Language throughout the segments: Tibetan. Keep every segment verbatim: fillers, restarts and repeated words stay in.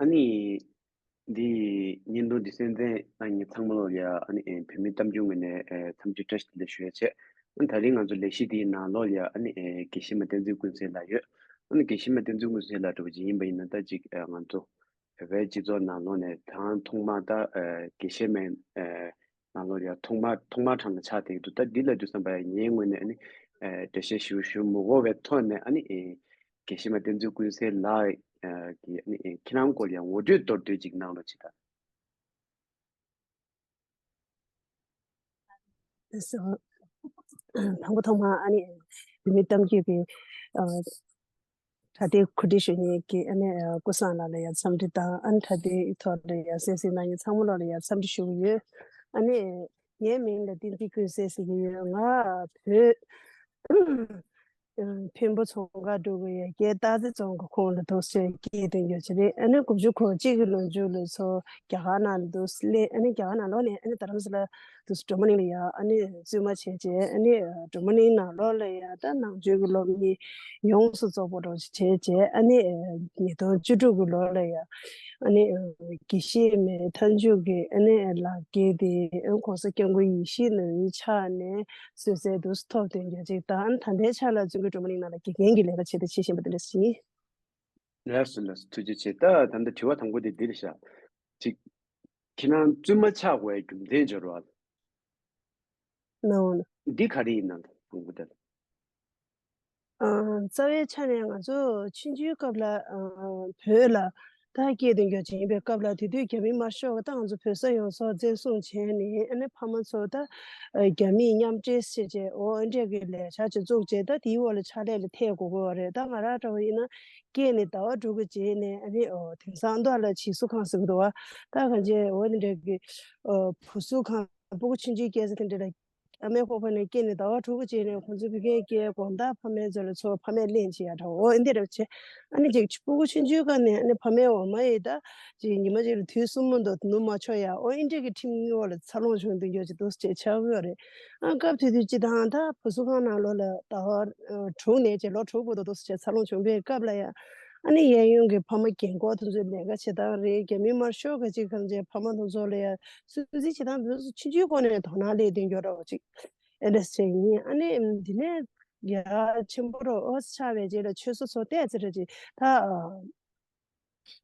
ཨ་ནི་འདི་བརྙན་ཐུང་འདི་གསན་མཁན་ཚང་མ་ལོ་ཡ། ཨ་ནི་ཨེ་བོད་མི་གཏམ་རྒྱུད་ངོས་ནས་ཨེ་འཚམས་འདྲི་བཀྲ་ཤིས་བདེ་ལེགས་ཞུ་ཡ་བྱས། ཨ་ནི་ད་རིང་ང་ཚོ་ལས་གཞི་འདིའི་ནང་ལོགས་ལ་ཡ། ཨ་ནི་ཨེ་དགེ་བཤེས་མ་བསྟན་འཛིན་ཀུན་གསལ་ལགས་ཡོད། ཨ་ནི་དགེ་བཤེས་མ་བསྟན་འཛིན་ཀུན་གསལ་ལགས་འདྲ་བོ་ཅིག་ཡིན་པ་ཡིན་ན། ད་ཅིག་ཨ་ང་ཚོ་བོད་པའི་སྤྱི་ཚོགས་ནང་ལོགས་ནས་དང་ཐོག་མ་ད་ཨ་དགེ་བཤེས་མའི་ཨ་ནང་ལོགས་ལ་ཡ་ཐོག་མ་ཐོག་མ་གྲངས་ལ་ཆགས་བསྡད་ཀྱི་འདུག་ད་འདི་ལབ་དུས་ཙམ་པ་ཡ་ངའི་ངོས་ནས་ཨ་ནི་ཨེ་འགྲེལ་བཤད་ཞིབ་ཞུ་མི་དགོས་པའི་ཐོག་ནས། ཨ་ནི་ཨེ་དགེ་བཤེས་མ་བསྟན་འཛིན་ཀུན་གསལ་ལགས་ཀྱིས་ཨ་ནི་ཨེ་ཁྱེད་རང་སྐོར་ལ་ཡ་ངོ་སྤྲོད་མདོར་བསྡུས་ཅིག་གནང་རོགས་བྱེད་དང་། སོ། དང་པོ་ཐོག་མ་ཨ་ནི་བོད་མི་གཏམ་རྒྱུད་ཀྱི་ཨ་དྲ་རྒྱའི་གོ་སྒྲིག་ཞུ་མཁན་གྱི་ཨ་ནི་ཨ་ཀུན་བཟང་ལགས་ལ་ཡང་འཚམས་འདྲི་དང་། ཨ་ནི་དྲ་རྒྱའི་ཐོག་ལ་ཡང་གསན་གཟིགས་གནང་མཁན་ཚང་མ་ལོག་ལ་ཡང་འཚམས་འདྲི་ཞུ་གི་ཡོད། ཨ་ནི་ངའི་མིང་ལ་བསྟན་འཛིན་ཀུན་གསལ་ཟེར་གྱི་ཡོད། ང་བོད་འཕན་པོ་རྫོང་ཁག་འབྲུག་གི་ཡ་གྱལ་སྟག་རྩེ་རྫོང་གི་ཁོངས་ལ་འདུག་སེ་སྐྱེས་དོན་ཡོད་ཅི་རེད། ཨ་ནི་དགུ་བཅུ་གོ་གཅིག་གི་ལོ་མཇུག་ལ་ཚུར་རྒྱ་གར་ནང་ལ་འདུག་སླེབས། ཨ་ནི་རྒྱ་གར་ནང་ལོགས་ནས་ཨ་ནི་རྡ་རམ་ས་ལ་འདུག་སེ་འགྲོ་མ་གླིང་ལ་ཡ་ཨ་ནི་བཙུན་མ་བྱས་བྱས། ཨ་ནི་འགྲོ་མ་གླིང་ནང་ལོགས་ལ་ཡ་ད་ནང་ཆོས་ཀྱི་སློབ་གཉེར་ཡོངས་སུ་རྫོགས་པ་འདྲ་བོ་ཞིག་བྱས་བྱས། ཨ་ནི་ཉིས་སྟོང་བཅུ་དྲུག་གི་ལོ་ལ་ཡ་ཨ་ནི་དགེ་བཤེས་མའི་མཐའ་མཇུག་གི་ཨ་ནི་ལག་འཁྱེར་དེ་༸གོང་ས་༸སྐྱབས་མགོན་ཡིད་བཞིན་ནོར་བུའི་ཕྱག་ནས་གསོལ་སྩལ་འདུག་སེ་ཐོབ་དོན་ཡོད་ཅིག་དང་། ཨ་ནི་ད་ལྟའི་ཆ་ལ་བཙུན་དགོན་འགྲོ་མ་གླིང་ནང་ལ་དགེ་རྒན་གྱི་ལས་ཀ་བྱས་ཏེ་བྱེད་བཞིན་པ་དེ་འདྲ་ཞིག་ཡིན། ལགས་སོ་ལགས་སོ། ཐུགས་རྗེ་ཆེ། ད་ད་ལྟ་དྲི་བ་དང་པོ་དེ་འདི་རེད་ཤག་ཅིག་ཁྱེད་རང་བཙུན་མ་ཆགས་དགོས་རྒྱུ་མཚན་འབྱོར་བ་ནའོ། འདི་ག་རེ་ཡིན་ནམ། དང་པོ་དེ་ལ། ཨ་རྩ་བའི་ཆ་ནས་ང་ཚོ་ཆུང་ཆུང་སྐབས་ལ་ཨ་བོད་ལ་ད་སྐྱེས་དོན་ཡོད་ཅིག་ཡིན་པའི་སྐབས་ལ། དེ་དུས་རྒྱ་མི་དམར་ཤོག་གིས་ད་ང་ཚོ་བོད་ས་ཡོངས་རྫོགས་བཙན་བཟུང་བྱས་ནས། ཨ་ནི་ཕ་མ་ཚོ་ད་ཨ་རྒྱ་མིས་མཉམ་འབྲེལ་བྱས་བྱས། འོ་འདྲས་ཀྱི་ལས་འཆར་ཅིག་བཙུགས་བྱས། ད་དེའི་འོག་ལ་ཕྱག་ལས་ལ་ཐད་དགོས་ཀྱི་ཡོད་རེད། ད་ང་རང་འདྲ་བོ་ཡིན་ན་སྐྱེས་ནས་ཟླ་བ་དྲུག་གི་རྗེས་ནས། ཨ་ནི་འོ་དེང་སང་མདོ་ལ་བྱིས་གསོ་ཁང་ཟེར་གྱི་འདུག་པ། ད་གང་ཅི་འོ་དེ་འདྲས་ཀྱི་ཨ་བུ་གསོ་ཁང་། སྤུ་གུ་ཆུང་ཆུང་སྐྱེས་ས་དེ་འདྲ་ལ་ཨ་མའི་ཁོག་པ་ནས་སྐྱེས་ནས་ཟླ་བ་དྲུག་གི་རྗེས་ནས་ཁོང་ཚོའི་བུ་རྒན་སྐྱེས། དགོང་དག་ཕ་མའི་རྩ་ལ་ཚུར་ཕ་མས་ལེན་བྱེད་ཡ་འདྲ་བོ། འོ་འདི་འདྲ་བྱས། ཨ་ནི་ཅིག་སྤུ་གུ་ཆུང་ཆུང་སྒང་ནས་ཨ་ནི་ཕ་མའི་འོ་མ་ཡིས་ད་ཅིག་ཉི་མ་གཅིག་ལ་དུས་གསུམ་མ་གཏོགས་ནུབ་མ་ཆོག་ཡ། འོ་འདི་འདྲས་ཀྱི་ཁྲིམས་འོག་ལ་འཚར་ལོངས་བྱུང་དོན་ཡོད་ཅིག་འདུག་སེ་ཆགས་ཀྱི་ཡོད་རེད། ཨ་སྐབས་དེ་དུས་སྤྱིར་བཏང་ད་བུ་གསོ་ཁང་ནང་ལོགས་ལ་ཟླ་བ་ཨ་དྲུག་ནས་ཅིག་ལོ་དྲུག་བར་དུ་འདུག་སེ་འཚར་ལོངས་བྱུང་བའི་སྐབས་ལ་ཡ། ཨ་ནི་གཡས་གཡོན་གྱི་ཕ་མ་རྒན་འཁོགས་དེ་ཚོའི་ལས་ཀ་བྱེད་སྟངས་རེད། རྒྱ་མི་དམར་ཤོག་གིས་ཅིག་གང་ཅིའི་ཕ་མ་དེ་ཚོ་ལ་ཡ་སུན་གཙེར་བྱེད་སྟངས་དེ་ཚོ་ཆུང་ཆུང་སྒང་ནས་དོ་སྣང་སླེབས་དོན་ཡོད་འདྲ་བོ་ཅིག་ཨེ་འདྲ་ཞིག་ཡིན། ཨ་ནི་འདི་ནས་ཡ་ཆེན་པོ་འདྲ་བོ་ཆགས་པའི་རྗེས་ལ་ཆོས་ཚོགས་ཚོ་ཏོག་ཙམ་རེ་ཅིག་ད་ཨ་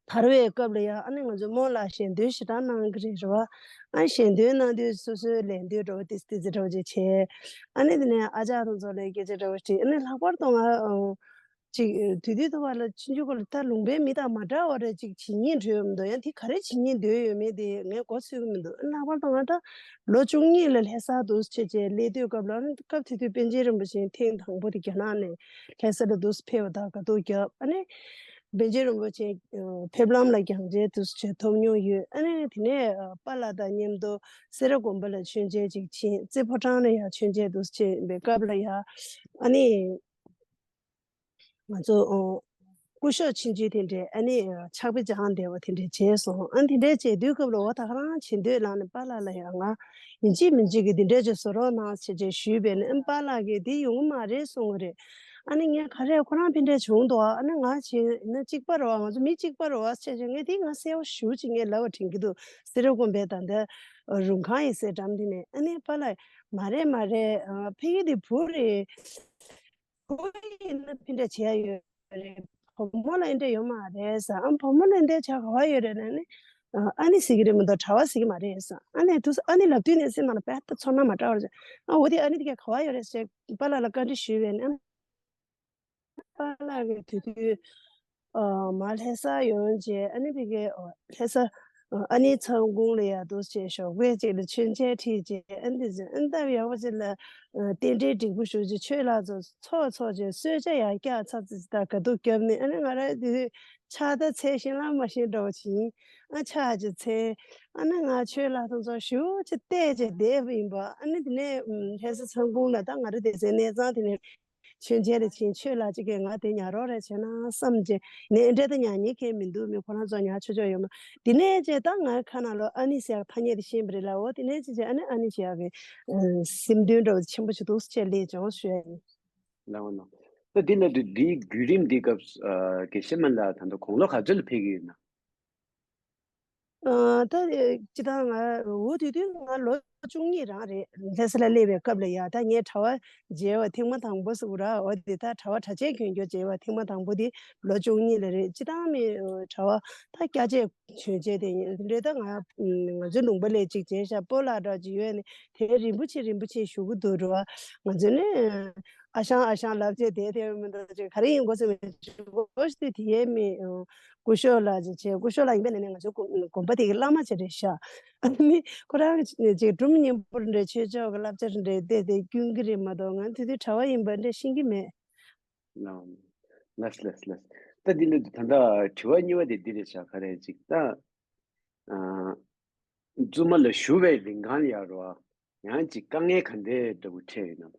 དར་བའི་སྐབས་ལ་ཡ། ཨ་ནི་ང་ཚོ་རྨོ་ལགས་ཞལ་འདོན་ཞེ་དྲག་གནང་གི་རེད་རེད་པ། ཨ་ཞལ་འདོན་གནང་དུས་སོ་སོའི་ལད་ཟློས་འདྲ་བོ་ཏོག་ཙམ་ཏོག་ཙམ་འདྲ་བོ་ཅིག་བྱས། ཨ་ནི་དེ་ནས་ཨ་ཅག་དེ་ཚོ་ལ་སྐད་ཆ་འདྲ་བོ་དྲིས། ཨ་ནི་ལྷག་པར་དུ་ང་ཨ་ཅིག་དེ་དུས་དུ་བ་ལ་ཆུང་ཆུང་སྒང་ལ་ད་ལུང་པའི་མི་དང་མ་འདྲ་བ་རེ་ཅིག་བྱེད་སྙིང་འདོད་ཡོད་མི་འདུག་ཡང་དེ་ག་རེ་བྱེད་སྙིང་འདོད་ཡོད་མེད་དེ་ངས་མགོ་ཚོད་ཀྱི་མི་འདུག་ལྷག་པར་དུ་ང་ད་ལོ་བཅུ་གཉིས་ལ་ལྷ་སར་འདུག་སེ་བྱས་བྱས་སླེབས་དུས་སྐབས་ལ། ཨ་ནི་སྐབས་དེ་དུས་པཎ་ཆེན་རིན་པོ་ཆེ་ཐེངས་དང་པོ་དེ་རྒྱ་ནག་ནས་ལྷ་ས་ལ་འདུག་སེ་ཕེབས་པ་དང་དགའ་སྡུག་བརྒྱབ། ཨ་ནི་པཎ་ཆེན་རིན་པོ་ཆེ་ཨ་ཕེབས་ལམ་ལ་རྒྱང་མཇལ་འདུག་སེ་བྱས་ཐོབ་མྱོང་ཡོད། ཨ་ནི་དེ་ནས་ཨ་པཱ་ལགས་དང་མཉམ་དུ་སེ་ར་དགོན་པ་ལ་མཆོད་མཇལ་ཅིག་ཕྱིན། རྩེ་ཕོ་བྲང་ལ་ཡང་མཆོད་མཇལ་འདུག་སེ་ཕྱིན་པའི་སྐབས་ལ་ཡ། ཨ་ནི་ང་ཚོ་ཨོ་སྐུ་ཞབས་ཆུང་ཆུང་དེ་འདྲས་ཨ་ནི་ཕྱག་དཔེ་སྦྱངས་བསྡད་པ་དེ་འདྲས་བྱས་སོང་། ཨ་ནི་དེ་འདྲས་བྱས་དུས་སྐབས་ལ་འོ་ད་ག་རང་བྱེད་འདོད་ལངས་ནས་པཱ་ལགས་ལ་ཡང་ང་ཡིན་གཅིག་མིན་གཅིག་གི་དེ་འདྲས་ཅིག་བཟོ་རོགས་གནང་ཞེས་བྱས་ཞུས་པས་ནས། ཨ་ནི་པཱ་ལགས་ཀྱིས་དེ་ཡོང་གི་མ་རེད་གསུང་གི་རེད། ཨ་ནི་ངས་ག་རེ་ཁོ་རང་ཕན་འབྲས་བྱུང་འདུག་ཨ་ནི་ང་བྱས་ན་གཅིག་པ་རེད་བ། ང་ཚོ་མི་གཅིག་པ་རེད་བ་ཞེས་བྱས། ངས་དེ་ང་གསལ་པོ་ཞེ་པོ་ཅིག་ངས་ལབ་པ་དྲན་གྱི་འདུག་སེ་ར་དགོན་པའི་ད་ལྟ་རུང་ཁང་ཡིན་སའི་འགྲམ་དེ་ནས། ཨ་ནི་པཱ་ལགས་མ་རེད་མ་རེད། ཨ་ཕ་གི་དེ་བུ་རེད། བུ་ཡིན་ན་ཕན་འབྲས་བྱེད་ཡ་ཡོད་རེད། བུ་མོ་ལ་ཨེ་འདྲ་ཡོད་མ་རེད་ཟེར། ཨ་བུ་མོ་ལ་ཨེ་འདྲ་བྱ་ག་བ་ཡོད་རེད་ལབ་ནས། ཨ་ནི་ཟེར་གི་རེད་མ་གཏོགས་གྲྭ་པ་ཟེར་གི་མ་རེད་ཟེར། ཨ་ནི་དུས་ཨ་ནི་ལབ་དུས་ནས་སེམས་ནང་ལ་དཔེ་ལྟ་ཚོར་སྣང་མ་འདྲ་བ་རེད། ཨ་འོ་དེ་ཨ་ནི་དེ་ག་ག་བ་ཡོད་རེད་ཟེར་པཱ་ལགས་ལ་བཀའ་འདྲི་ཞུས་པས་ནས། པཱ་ལགས་ཀྱིས་དེ་དུས་ཨ་མར་ལྷ་སར་ཡོང་རྗེས། ཨ་ནི་ཕ་གིའི་ཨ་ལྷ་ས་ཨ་ཨ་ནེའི་མཚན་གུང་ལ་ཡ་འདུག་སེ་བྱས་ཞོགས་པ་ཅིག་ལ་མཆོད་མཇལ་ཁྲིད་བྱས། ཨ་ནི་དེ་ཚོ་ཨ་ནི་སྟབས་ཡག་པོ་ཅིག་ལ་ཨ་རྟེན་འབྲེལ་འགྲིག་པོ་ཞེ་པོ་ཅིག་ཆོས་ལགས་ཚོ་ཚོགས་ཚོགས་བྱས་གསོལ་ཇ་ཡར་བཀྱགས་ཚར་ཙམ་ཅིག་དང་དགའ་སྡུག་བརྒྱབ་ནས། ཨ་ནི་ང་རང་དེ་དུས་ཕྱག་དང་ཚལ་ཤེས་ལ་མ་ཤེས་འདྲ་བོ་ཅིག་ཡིན། ཨ་ཕྱག་ཅིག་འཚལ། ཨ་ནི་ང་ཆོས་ལགས་དང་ཚོགས་ཞེ་པོ་ཅིག་བལྟས་བྱས་བསྡད་པ་ཡིན་པ། ཨ་ནི་དེ་ནས་ཨ་ལྷ་ས་མཚན་གུང་ལ་ད་ང་རང་སྡོད་སའི་གནས་ཚང་དེ་ནས་མཆོད་མཇལ་ལ་ཕྱིན། ཆོས་ལགས་ཅིག་གིས་ང་དེ་ཉར་རོགས་རེ་བྱས་ན་བསམ་བྱས་ནས། འདྲ་ད་ཉར་མཁན་མི་འདུག་མི་ཁོ་རང་ཚོ་ཉར་ཆོག་ཆོག་ཡོད་མ། དེ་ནས་བྱས་ད་ང་ཁ་ནང་ལོགས་ཨ་ནི་ཟེར་ཐ་སྙད་དེ་ཤེས་པ་རེད་ལ། འོ་དེ་ནས་བྱས་བྱས་ཨ་ནི་ཨ་ནི་ཟེར་ཡག་གི་ཨ་སེམས་འདུན་འདྲ་བོ་ཆེན་པོ་ཞིག་འདུག་སེ་བྱས་སླེབས་བྱུང་ཞུ་ཡ་ཡིན། ལགས་འོང་ལགས། ད་འདི་ལ་དུ་འདིའི་བརྒྱུད་རིམ་འདི་སྐབས་ཨ་དགེ་བཤེས་མ་ལགས་ད་ལྟ་དགུང་ལོ་ག་ཚོད་ལ་ཕེབས་ཀྱི་ཡོད་ན། ཨ་ད་སྤྱི་བཏང་ང་འོ་དུས་དུས་ང་ལོ་བཅུ་གཉིས་རང་རེད། ལྷ་ས་ལ་སླེབས་པའི་སྐབས་ལ་ཡ། ད་ངས་གྲྭ་པ་མཇལ་བ་ཐེངས་མ་དང་པོ་ཟེར་གྱི་རེད། འོ་དེ་ད་གྲྭ་པ་གྲྭ་ཆས་གྱོན་གྱོན་མཇལ་བ་ཐེངས་མ་དང་པོ་དེ་ལོ་བཅུ་གཉིས་ལ་རེད། སྤྱི་བཏང་མི་གྲྭ་པ་ད་སྐྱ་ཆས་གྱོན་བྱས་དེ་ཡིན་རེད། ད་ང་ང་ཚོའི་ལུང་པ་ལ་ཅིག་མཇལ་ཤག་སྤོ་ལགས་འདྲ་ཅིག་ཡོད་ནི་དེ་རིན་པོ་ཆེ་རིན་པོ་ཆེ་ཞུ་གི་འདུག་རེད་བ། ང་ཚོ་ནི་ཨ་ཞང་ཨ་ཞང་ལབ་བྱས་བསྡད་དེ་མི་འདུག་ཅིག་ག་རེ་ཡིན་དགོས་ཟེར་མི་ཅིག་གོ་ཤི་དེ་དེ་ཡས་མི་སྐུ་ཞབས་ལགས་ཅིག་བྱས། སྐུ་ཞབས་ལགས་ཡིན་པ་ནི་ནི་ང་ཚོ་དགོན་པ་དེ་གི་བླ་མ་ཅིག་རེད་ཤག་ཨ་ནི་ཁོ་རང་ཅིག་སྒྲུང་སྙན་པོ་འདྲ་ཆོས་ཕྱོགས་ཀྱི་བསླབ་བྱ་འདྲ་བལྟས་ཏེ་སྐྱོན་གྱི་རེད་མ་གཏོགས་ང་དེ་དུས་གྲྭ་པ་ཡིན་པ་འདྲ་ཤེས་ཀྱི་མེད། ལགས་ལགས་ལགས། ད་འདི་ལ་ད་ལྟ་དྲི་བ་གཉིས་པ་དེ་འདི་རེད་ཤག་ག་རེ་ཅིག་ད་ཨ་བཙུན་མ་ལ་ཞུ་བའི་རིང་གང་ལ་ཡ་རོ་ཡང་ཅིག་དཀའ་ངལ་ག་འདྲས་འདྲ་པོ་འཕྲད་ཡོད་ན།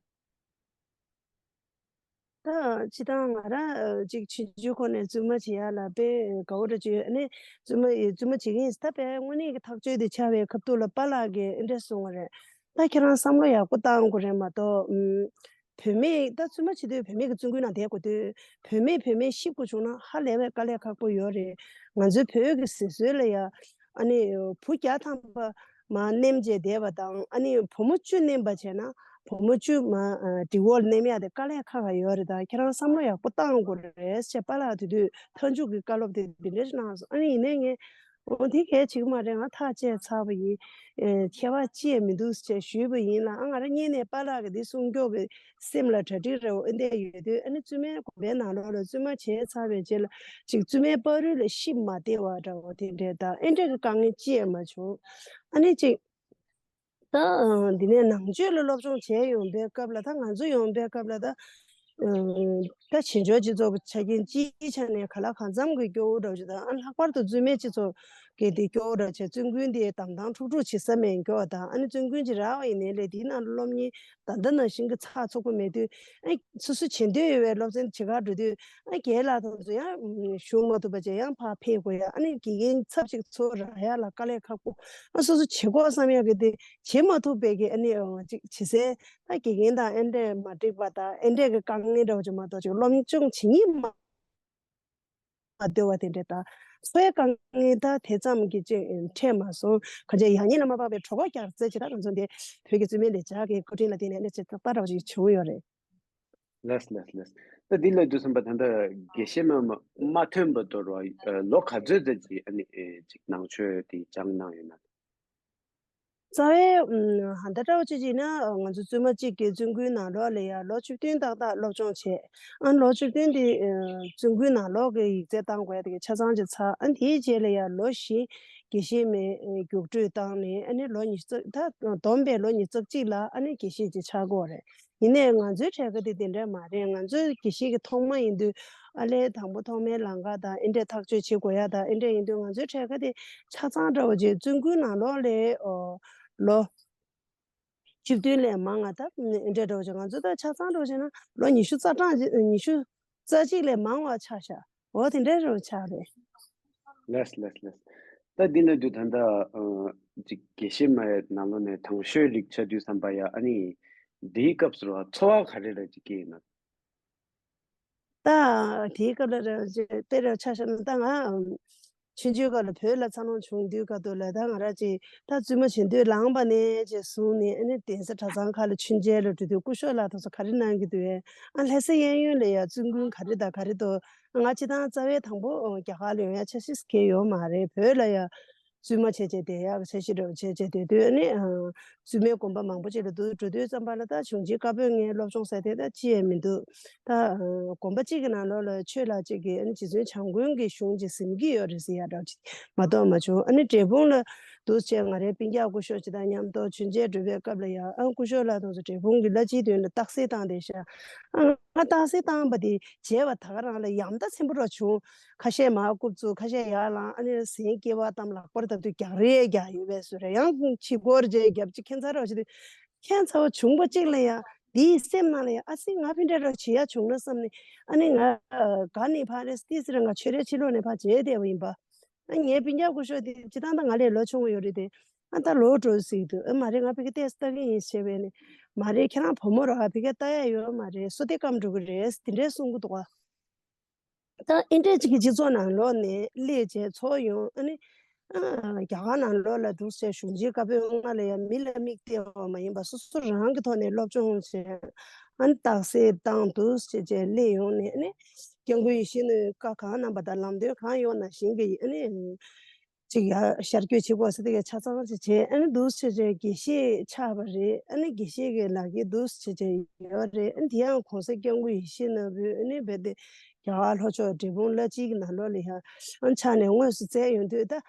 ད་སྤྱི་བཏང་ང་རང་ཅིག་ཆུང་ཆུང་ཁོ་ནས་བཙུན་མ་བྱེད་ཡ་ལ་དཔེ་དགའ་བོ་འདྲ་ཅིག་ཡོད། ཨ་ནི་བཙུན་མ་ཡི་བཙུན་མ་བྱེད་ཀྱི་ཡིན་ཟེར། ད་དཔེ་དངོས་གནས་ཀྱི་ཐག་གཅོད་དེ་ཆགས་པའི་སྐབས་ཐོག་ལ་པཱ་ལགས་ཀྱིས་ཨེ་འདྲས་གསུང་བ་རེད། ད་ཁྱེད་རང་བསམ་བློ་ཡག་པོ་བཏང་དགོས་རེད་མ་གཏོགས། ཨུམ། བུད་མེད་ད་བཙུན་མ་བྱེད་དུས་བུད་མེད་ཀྱི་བཙུན་དགོན་ནང་བསྡད་དགོས་དུས་བུད་མེད་བུད་མེད་གཤིབ་དགོས་བྱུང་ན་ཧ་ལས་པའི་དཀའ་ལས་ཁག་པོ་ཡོད་རེད། ང་ཚོའི་བོད་ཀྱི་ཟེར་སྲོལ་ལ་ཡ། ཨ་ནི་བུ་བརྒྱ་ཐམ་པ་མར་མནན་བྱས་བསྡད་པ་དང་། ཨ་ནི་བུ་མོ་བཅུ་མནན་པ་བྱས་ན་བུ་མོ་བཅུ་མར་ཨ་དྲི་བོར་མནན་ཡ་དེ་དཀའ་ལས་ཁག་ཁག་ཡོད་རེད། ད་ཁྱེད་རང་བསམ་བློ་ཡག་པོ་བཏང་དགོས་རེད་ཅེས་པཱ་ལགས་དེ་དུས་མཐའ་མཇུག་གི་བཀའ་སློབ་དེ་འདི་འདྲ་ཞིག་གནང་སོང་། ཨ་ནི་ཡིན་ནའི་ངས་འོ་དེ་གལ་ཆེ་གི་མ་རེད། ང་ཐག་བཅད་ཚར་བ་ཡིན། ཨེ་ཁྱད་པར་ཅི་ཡང་མི་འདུག་ཅེས་ཞུས་པ་ཡིན་ལ། ཨ་ང་རང་སྔོན་ནས་པཱ་ལགས་ཀྱི་འདི་གསུང་སྐྱོ་གི་སེམས་ལ་གྲ་སྒྲིག་རེ་བ་ཨེ་འདྲས་ཡོད་དུས། ཨ་ནི་བཙུན་མའི་དགོན་པའི་ནང་ལོགས་ལ་བཙུན་མ་བྱས་ཚར་བའི་རྗེས་ལ་ཅིག་བཙུན་མའི་བར་རོལ་ལ་གཤིབ་མ་བདེ་བ་འདྲ་བོ་དེ་འདྲས་དང་ཨེ་འདྲས་ཀྱི་དཀའ་ངལ་ཅི་ཡང་མ་བྱུང་། ཨ་ནི་ཅིག་ད་ཨ་འདི་ནས་ནང་ཆོས་ལ་སློབ་སྦྱོང་བྱས་ཡོང་པའི་སྐབས་ལ། ད་ང་ཚོ་ཡོང་པའི་སྐབས་ལ་ད་ཨ་ད་བྱེས་འབྱོར་སྤྱི་ཚོགས་ཀྱི་ཆ་རྐྱེན་སྤྱིའི་ཆ་ནས་ག་ལ་གང་འཚམ་གྱི་སྐྱོ་བོ་འདྲ་བོ་ཞིག་དང་། ཨ་ལྷག་པར་དུ་བཙུན་མའི་སྤྱི་ཚོགས་ཀྱི་དེ་སྐྱོ་བོ་འདྲ་བྱས། བཙུན་དགོན་དེ་དམ་དམ་འཁྲུག་འཁྲུག་བྱེད་ས་མེད་སྐྱོ་བ་དང་། ཨ་ནི་བཙུན་དགོན་གྱི་ར་བ་ཡིན་ནའི་ལས་དེའི་ནང་སློབ་གཉེར་ད་ལྟ་ནང་བཞིན་གྱི་ཚགས་ཚུད་པོ་མེད་དུས། ཨ་སོ་སོ་བྱེད་འདོད་ཡོད་པའི་སློབ་ཚན་བྱེད་གར་འགྲོ་དུས། ཨ་རྒན་ལགས་དང་ཚོ་ཡང་ཞུགས་མ་ཐུབ་པ་བྱས། ཡང་ཕར་ཕེབས་དགོས་ཡ། ཨ་ནི་དགེ་རྒན་ཚབ་ཅིག་ཚུར་རག་ཡ་ལ་དཀའ་ལས་ཁག་པོ། ཨ་སོ་སོ་བྱེད་དགོས་བསམ་ཡ་གི་དེ་བྱེད་མ་ཐུབ་པའི་གི་ཨ་ནི་ཨ་ཅིག་བྱེད་སའི་ད་དགེ་རྒན་དང་ཨེ་འདྲས་མ་འགྲིག་པ་དང་ཨེ་འདྲས་ཀྱི་དཀའ་ངལ་འདྲ་བོ་ཅིག་མ་གཏོགས་ཅིག་སློབ་སྦྱོང་བྱེད་སྙིང་མ་མ་བརྟོལ་བ་དེ་འདྲས་དང་། འཚོ་བའི་དཀའ་ངལ་ད་དེ་ཙམ་གྱི་ཅིག་འཕྲད་མ་སོང་། གང་ཅི་ཡག་ཉེས་ལ་མ་དཔག་པའི་གྲོད་ཁོག་རྒྱགས་རྩེ་ཅིག་ད་ང་ཚོ་འདི་བོད་ཀྱི་བཙུན་མའི་ལས་འཆར་གྱི་སྐུ་དྲིན་ལ་བརྟེན་ནས་ཨེ་འདྲས་ཅིག་ད་ལྟ་འདྲ་བོ་ཅིག་བྱུང་ཡོད་རེད། ལགས་ལགས་ལགས། ད་འདི་ལ་དུས་ཙམ་པ་ད་ལྟ་དགེ་བཤེས་མ་མ་མ་ཐོན་པ་དོར་བ་ལོ་ག་ཚོད་ཙམ་ཅིག་ཨ་ནི་ཅིག་ནང་ཆོས་དེ་སྦྱངས་གནང་ཡོད་ན། རྩ་བའི་ཧ་ད་འདྲ་བོ་ཅིག་བྱས་ན་ང་ཚོ་བཙུན་མ་གཅིག་གི་བཙུན་དགོན་ནང་ལོགས་ལ་ཡ་ལོ་བཅུ་བདུན་ཏག་ཏག་སློབ་སྦྱོང་བྱས། ཨ་ལོ་བཅུ་བདུན་དེ་བཙུན་དགོན་ནང་ལོགས་ཀྱི་ཡིག་ཚད་བཏང་དགོས་ཡ་དེ་གི་ཆ་ཚང་ཅིག་ཚར། ཨ་དེའི་རྗེས་ལ་ཡ་ལོ་བཞི་དགེ་བཤེས་མའི་རྒྱུགས་སྤྲོད་བཏང་ནས། ཨ་ནི་ལོ་ཉི་ཤུ་རྩ་ད་བསྡོམས་པས་ལོ་ཉི་ཤུ་རྩ་གཅིག་ལ་ཨ་ནི་དགེ་བཤེས་ཅིག་ཆགས་ཀྱི་ཡོད་རེད། ཡིན་ནའི་ང་ཚོའི་གྲས་ཀ་དེ་དེ་འདྲ་མ་རེད། ང་ཚོའི་དགེ་བཤེས་ཀྱི་ཐོག་མ་ཡིན་དུས་ཨ་ལས་དང་པོ་ཐོག་མའི་ལམ་ཁ་དང་ཨེ་འདྲས་ཐག་གཅོད་བྱེད་དགོས་ཡ་དང་ཨེ་འདྲས་ཡིན་དུས་ང་ཚོའི་གྲས་ཀ་དེ་ཆ་ཚང་འདྲ་བོ་བྱས་བཙུན་དགོན་ནང་ལོགས་ལ་ཨོ་ལོ་བཅུ་བདུན་ལས་མང་ང་ད་ཨེ་འདྲས་འདྲ་བོ་བྱས། ང་ཚོ་ད་ཆ་ཚང་འདྲ་བོ་བྱས་ན་ལོ་ཉི་ཤུ་རྩ་གྲངས་ཅིག་ཉི་ཤུ་རྩ་གཅིག་ལས་མང་བ་ཆགས་ཤག་འོ་དེ་འདྲའི་རུ་ཆགས་རེད། ལགས་ལགས་ལགས། ད་འདི་ན་དུས་ད་ལྟ་ཨ་ཅིག་དགེ་བཤེས་མའི་ནང་ལོགས་ནས་དང་ཤོས་རིགས་ཆགས་དུས་ཙམ་པ་ཡ། ཨ་ནི་འདིའི་སྐབས་སུ་ར་ཚོར་བ་ག་རེ་ར་ཅིག་སྐྱེས་ཡོད་ན། ད་དེའི་སྐབས་ལ་ར་ཅིག་དཔེ་ར་ཆ་བཞག་ན་ད་ང་ཆུང་ཆུང་སྐབས་ལ་བོད་ལ་འཚར་ལོངས་བྱུང་དུས་སྐབས་དུ་ལ་ད་ང་ར་ཅིག་ད་བཙུན་མ་བྱེད་འདོད་ལངས་པ་ནས་ཅིག་བཟུང་ནས། ཨ་ནི་གདན་ས་གྲྭ་ཚང་ཁག་ལ་མཆོད་མཇལ་ལ་འགྲོ་དུས་སྐུ་ཞབས་ལགས་དེ་ཚོ་ག་རེ་གནང་གི་འདུག་ཨེ། ཨ་ལྷ་ས་གཡས་གཡོན་ལ་ཡ་བཙུན་དགོན་ག་རེ་དང་ག་རེ་འདུག་ང་སྤྱིར་བཏང་རྩ་བའི་དང་པོ་རྒྱ་གར་ལ་ཡོང་ཡ་འཆར་གཞི་གང་ཡང་ཡོད་མ་རེད། བོད་ལ་ཡ་བཙུན་མ་བྱས་བྱས་བསྡད་ཡག་གི་འཆར་གཞི་འདྲ་བོ་བྱས་བྱས་བསྡད་དུས། ཨ་ནི་ཨ་བཙུན་མའི་དགོན་པ་མང་པོ་ཅིག་ལ་འདུག་འགྲོ་དུས་ཙམ་པ་ལ་ད་བྱུང་ཆེན་བཀའ་པོད་ལྔའི་སློབ་སྦྱོང་ཟེར་དེ་ད་ཅི་ཡང་མི་འདུག་ད་ཨ་དགོན་པ་གཅིག་གི་ནང་ལོགས་ལ་ཆོས་ལ་གཅིག་གིས་ཨ་ནི་རྗེ་བཙུན་བྱམས་མགོན་གྱི་གཞུང་ཅིག་ཟིན་གྱི་ཡོད་རེད་ཟེར་ཡ་འདྲ་བོ་ཅིག་མ་གཏོགས་མ་བྱུང་། ཨ་ནི་འབྲས་སྤུངས་ལ་འདུག་བྱས་ང་རའི་སྤུན་ཀྱག་སྐུ་ཞབས་ཅིག་དང་མཉམ་དུ་མཆོད་མཇལ་འགྲོ་བའི་སྐབས་ལ་ཡ། ཨ་སྐུ་ཞབས་ལགས་དེ་ཚོ་འབྲས་སྤུངས་ཀྱི་བླ་སྤྱིའི་མདུན་ལ་རྟགས་གསལ་བཏང་བསྡད་ཤག་ཨ་ང་རྟགས་གསལ་བཏང་པ་དེ་མཇལ་བ་ད་ག་རང་ལ་ཡང་ད་ཚན་པོ་ར་བྱུང་། ཁ་ཤས་མར་རྐུབ་བཙུགས། ཁ་ཤས་ཡར་ལངས། ཨ་ནི་ཟན་སྐྱེལ་བ་གཏམ་ལག་པར་བརྡབས་དུས་རྒྱག་རེས་རྒྱག་ཡོད་པའི་བཟོ་རེད། ཡང་ཕྱི་སྒོར་རྗེས་རྒྱབ་ཅིག་ཁྱད་མཚར་ར་བྱེད་དུས་ཁྱད་མཚར་བ་བྱུང་པ་གཅིག་ལ་ཡ། དེའི་སེམས་ནང་ལ་ཡ་ཨ་སི་ང་ཕི་འདྲ་ར་བྱེད་ཡ་བྱུང་ན་བསམ་ནས། ཨ་ནི་ང་དགའ་ནས་ཕར་རེས་ཏི་སི་ར་ང་ཆོས་རའི་ཕྱི་ལོགས་ནས་ཕར་མཇལ་བསྡད་པ་ཡིན་པ། ཨ་ངའི་སྤུན་ཀྱག་སྐུ་ཞབས་དེ་སྤྱིར་བཏང་ད་ང་ལས་ལོ་ཆུང་བ་ཡོད་རེད་དེ། ཨ་ད་ལོག་འགྲོ་ཟེར་གྱི་འདུག་ཨ་མ་རེད། ང་ཕ་གི་ལྟས་ལྟ་གི་ཡིན་ཞེས་པས་ནི། མ་རེད། ཁྱེད་རང་བུ་མོ་ར་ཕ་གི་ལྟ་ཡ་ཡོད་མ་རེད། སོ་དེ་སྐམ་འགྲོ་གི་རེད། དེ་འདྲས་གསུང་གི་འདུག་ག་ད་ཨེ་འདྲས་ཅིག་གི་སྤྱི་ཚོགས་ནང་ལོགས་ནས་སླེབས་བྱས་ཚོགས་ཡོང་། ཨ་ནི་ཨ་རྒྱ་གར་ནང་ལོགས་ལ་འདུག་ཟེར་གཞུང་ཆེན་བཀའ་པོད་ལྔ་ལ་ཡང་མི་ལ་མིག་སྟེར་བ་མ་ཡིན་པ་སོ་སོ་རང་གི་ཐོག་ནས་སློབ་སྦྱོང་བྱས། ཨ་ནི་རྟགས་གསལ་བཏང་འདུག་ཟེར་བྱས་སླེབས་ཡོང་ནས། ཨ་ནི་སྐྱབས་མགོན་ཡིད་བཞིན་ནོར་བུའི་བཀའ་གང་གནང་པ་དང་ལམ་སྟོན་གང་ཡོད་ནང་བཞིན་གྱི། ཨ་ནི་ཅིག་ཡ་ཤར་བསྐྱོད་བྱེད་དགོས་ཟེར་དེ་གའི་ཆ་ཚང་ཅིག་བྱས། ཨ་ནི་འདུག་བྱས་བྱས་དགེ་བཤེས་ཆགས་པ་རེད། ཨ་ནི་དགེ་བཤེས་ཀྱི་ལག་འཁྱེར་འདུག་བྱས་བྱས་ཡོད་རེད། ཨ་ནི་དེ་ཡང་གོང་ས་སྐྱབས་མགོན་ཡིད་བཞིན་ནོར་བུས་ཨ་ནི་རྦད་དེ་རྒྱ་གར་ལྷོ་ཕྱོགས་འབྲས་སྤུངས་བླ་སྤྱི་གི་ནང་ལོགས་ལ་ཡང་ཨ་ནི་ཕྱག་ནས་དངོས་སུ་བསྩལ་ཡོང་དུས། ད་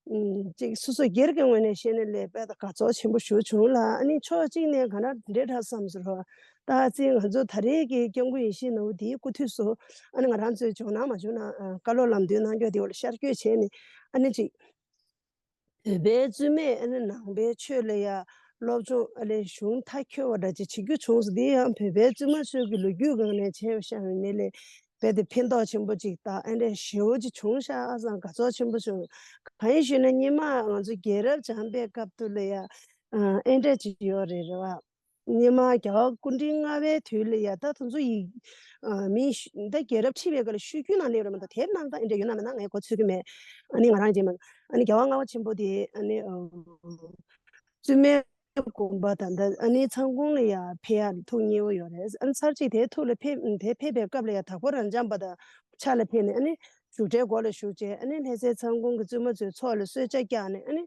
ཨུམ་ཅིག་སོ་སོ་སྒེར་གྱི་ངོས་ནས་བཤད་ན་ལས་དཔེ་ད་དགའ་ཚོར་ཆེན་པོ་ཞིག་བྱུང་ལ། ཨ་ནི་ཕྱོགས་གཅིག་ནས་ག་འདྲ་འདྲ་འདྲ་བསམ་ཟེར་བ། ད་ཨ་ཙི་ང་ཚོ་ད་རེས་ཀྱི་སྐྱབས་མགོན་ཡིད་བཞིན་ནོར་བུ་དེའི་སྐུ་དུས་སུ། ཨ་ནི་ང་རང་ཚོའི་འཇོན་ནང་མ་བྱུང་ན་ཨ་བཀའ་སློབ་ལམ་སྟོན་གནང་རྒྱུ་དེ་འོག་ལ་ཤར་བསྐྱོད་བྱས་ནས། ཨ་ནི་ཅིག་བོད་པའི་བཙུན་མས་ཨ་ནི་ནང་པའི་ཆོས་ལ་ཡ་སློབ་སྦྱོང་ཨ་ལས་གཞུང་མཐའ་འཁྱོལ་བ་འདྲ་ཅིག་བྱེད་རྒྱུ་བྱུང་སོང་། དེ་ཡང་བོད་པའི་བཙུན་མ་ཚོའི་གི་ལོ་རྒྱུས་སྒང་ནས་བྱས་པ་ཤར་བའི་ནས་ལས་རྦད་དེ་ཕན་ཐོགས་ཆེན་པོ་ཅིག་དང་ཨ་འདྲས་ཞེ་པོ་ཅིག་བྱུང་ཤག་ཨ་ཙང་དགའ་ཚོར་ཆེན་པོ་བྱུང་། གང་ཡིན་ཞུས་ན་སྔོན་མ་ང་ཚོ་རྒྱལ་རབས་སྦྱངས་པའི་སྐབས་དུས་ལ་ཡ་ཨ་འདྲས་ཅིག་ཡོད་རེད། རེད་བ། སྔོན་མ་རྒྱལ་བ་སྐུ་ཕྲེང་ལྔ་པའི་དུས་ལ་ཡ་ད་དེ་ཚོ་ཡི་ཨ་མི་ཤ་ད་རྒྱལ་རབས་ཁྲི་པའི་སྐབས་ལ་ཤོད་རྒྱུན་ནང་སླེབས་རེད་མ་གཏོགས། དེབ་ནང་ད་ཨེ་འདྲ་ཡོད་ན་མེད་ན་ངས་གོ་ཚོད་ཀྱི་མེད། ཨ་ནི་ང་རང་རྗེས་མ་ཨ་ནི་རྒྱལ་བ་ལྔ་པ་ཆེན་པོ་དེ་ཨ་ནི་ཨ་བཙུན་མའི་དགོན་པ་ད་ལྟ་ཨ་ནི་མཚམས་ཁང་ལ་ཡ་ཕེབས་ཡ་ཐུགས་མཉེས་པོ་ཡོད་རེད། ཨ་ནི་ཚར་གཅིག་དེ་ཐུགས་ལ་ཕེབས་དེ་ཕེབས་པའི་སྐབས་ལ་ཡ་དྭགས་པོ་རབ་འབྱམས་པ་དང་ཕྱག་ལ་ཕེབས་ནས། ཨ་ནི་བཞུགས་གྲལ་སྒོ་ལ་བཞུགས་བྱས། ཨ་ནི་ལྷ་སའི་མཚམས་ཁང་གི་བཙུན་མ་ཚོའི་ཚོགས་ལ་གསོལ་ཇ་བཀྱགས་ནས། ཨ་ནི།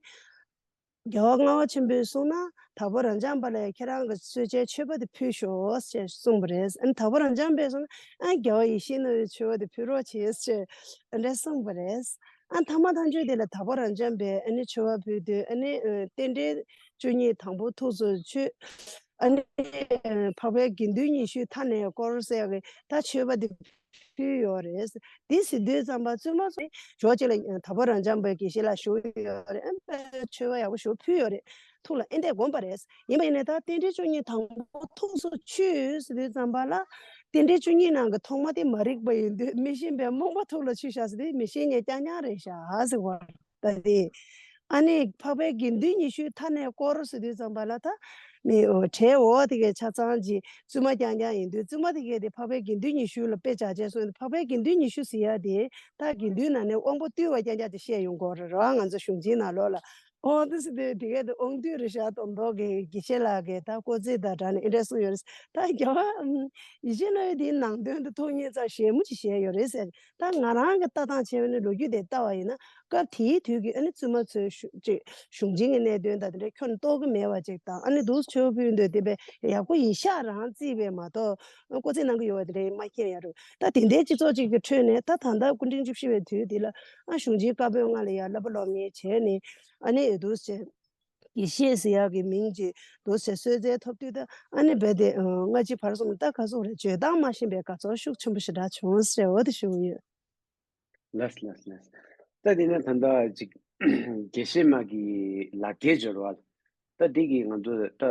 རྒྱལ་བ་ལྔ་པ་ཆེན་པོས་གསུངས་ན། དྭགས་པོ་རབ་འབྱམས་པ་ལ་ཁྱེད་རང་གི་གསོལ་ཇའི་མཆོད་པ་དེ་ཕུལ་ཤོག་ཅེས་གསུངས་པ་རེད། ཨ་ནི་དྭགས་པོ་རབ་འབྱམས་པས་གསུངས་ན། ཨ་རྒྱལ་བ་ཡིད་བཞིན་ནོར་བུའི་མཆོད་པ་དེ་ཕུལ་རོགས་བྱེད་ཅེས་ཨ་འདྲ་གསུངས་པ་རེད། ཨ་མཐའ་མ་མཐའ་མཇུག་དེ་ལ་དྭགས་པོ་རབ་འབྱམས་པས་ཨ་ནི་མཆོད་པ་ཕུལ་དུས། ཨ་ནི་རྟེན་འབྲེལ་བཅུ་གཉིས་དང་པོ་ཐུགས་སུ་ཆུད། ཨ་ནི་འཕགས་པའི་དགེ་འདུན་ཉི་ཤུའི་མཐའ་ནས་བསྐོར་ཟེར་བའི་ད་མཆོད་པ་དེ་ཕུལ་ཡོད་རེད། འདི་ཟེར་དུས་ཙམ་པ་བཙུན་མ་ཚོས་ཞོགས་གཅིག་ལ་དྭགས་པོ་རབ་འབྱམས་པའི་དགེ་བཤེས་ལ་ཞུ་ཡོད་རེད། ཨ་མཆོད་པ་ཡག་པོ་ཞིག་ཕུལ་ཡོད་རེད། ཐུགས་ལ་ཨེ་འདྲས་དགོངས་པ་རེད། ཡིན་པ་ཡིན་ནའི་ད་རྟེན་འབྲེལ་བཅུ་གཉིས་དང་པོ་ཐུགས་སུ་ཆུད་ཟེར་དུས་ཙམ་པ་ལ། རྟེན་འབྲེལ་བཅུ་གཉིས་ནང་གི་ཐོག་མ་དེ་མ་རིག་པ་ཡིན་དུས་མི་ཤེས་པའི་རྨོངས་པ་ཐུགས་ལ་ཆུད་བཞག་ཟེར་དུས་མི་ཤེས་མཁན་རྐྱང་རྐྱང་རེད་བཞག་ཟེར་བ། ད་དེ། ཨ་ནི་འཕགས་པའི་དགེ་འདུན་ཉི་ཤུའི་མཐའ་ནས་བསྐོར་ཟེར་དུས་ཙམ་པ་ལ། ད་མི་འོ་གྲལ་འོག་དེ་གའི་ཆ་ཚང་གི་བཙུན་མ་རྐྱང་རྐྱང་ཡིན་དུས། བཙུན་མ་དེ་གའི་དེ་འཕགས་པའི་དགེ་འདུན་ཉི་ཤུ་ལ་དཔེ་བྱ་བྱས་སོང་། འཕགས་པའི་དགེ་འདུན་ཉི་ཤུ་ཟེར་ཡ་དེ་ད་དགེ་འདུན་ནང་ནས་དབང་པོ་རྟུལ་བ་རྐྱང་རྐྱང་དེ་བཤད་ཡོང་གི་ཡོད་རེད་བ། ང་ཚོ་གཞུང་ཆེན་ནང་ལོགས་ལ། འོ་དེ་ཟེར་དུས་དེ་གའི་དེ་དབང་རྟུལ་རེད་བཞག་མདོག་མདོག་གི་དགེ་བཤེས་ལགས་ཀྱིས་ད་སྐུ་ཚེ་དང་སྦྲགས་ནས་ཨེ་འདྲས་གསུངས་ཡོད་རེད། ད་རྒྱལ་བ་ཡིད་བཞིན་ནོར་བུ་དེའི་ནང་དོན་དུ་ཐུགས་མཉེས་ཙམ་ཞེ་མོ་ཅིག་བཞེས་ཡོད་རེད་ཟེར། ད་ང་རང་གི་ལྟ་སྟངས་བྱས་པ་ནི་ལོ་རྒྱུས་དེ་ལྟ་བ་ཡིན་ན། སྐབས་དེའི་དུས་ཀྱི་ཨ་ནི་བཙུན་མ་ཚོའི་གཞུང་ཅིག་གཞུང་ཆེན་གྱི་གནད་དོན་དང་དེ་འདྲའི་ཁྱོན་རྟོགས་ཀྱི་མེད་པ་ཅིག་དང་། ཨ་ནི་འདུག་ཆོས་ཕུལ་འདོད་དེ་བས་ཡག་པོ་ཡིད་ཤག་རང་བརྩིས་པས་མ་གཏོགས། སྐུ་ཚེ་གནང་གི་ཡོད་པ་དེ་འདྲའི་མ་མཁྱེན་ཡ་རུ། ད་དེ་འདྲའི་སྤྱི་ཚོགས་ཅིག་གི་ཁྲོད་ནས་ད་ད་ལྟ་སྐུ་ཕྲེང་བཅུ་བཞི་པའི་དུས་འདི་ལ། ཨ་གཞུང་ཆེན་བཀའ་པོད་ལྔ་ལ་ཡ་བསླབ་པ་སློབ་གཉེར་བྱས་ནས། ཨ་ནི་འདུག་བྱས། དགེ་བཤེས་ཟེར་ཡག་གི་མིང་ཅིག་འདུག་ཟེར་གསོལ་སྩལ་ཐོབ་དུས། ད་ཨ་ནི་རྦད་དེ་སྔ་ཕྱི་བར་གསུམ་ད་ག་ཟེར་རེད། བརྗོད་སྟངས་མ་ཤེས་པའི་དགའ་ཚོར་ཤུགས་ཆེན་པོ་ཞེ་དྲག་བྱུང་ཟེར་འོ་དེ་ཞུ་གི་ཡོད། ལགས་ལགས་ལགས། ད་དེ་ནས་ད་ལྟ་ཅིག་དགེ་བཤེས་མ་གི་ལག་འཁྱེར་འབྱོར་བ། ད་འདི་གི་ང་ཚོ་ད་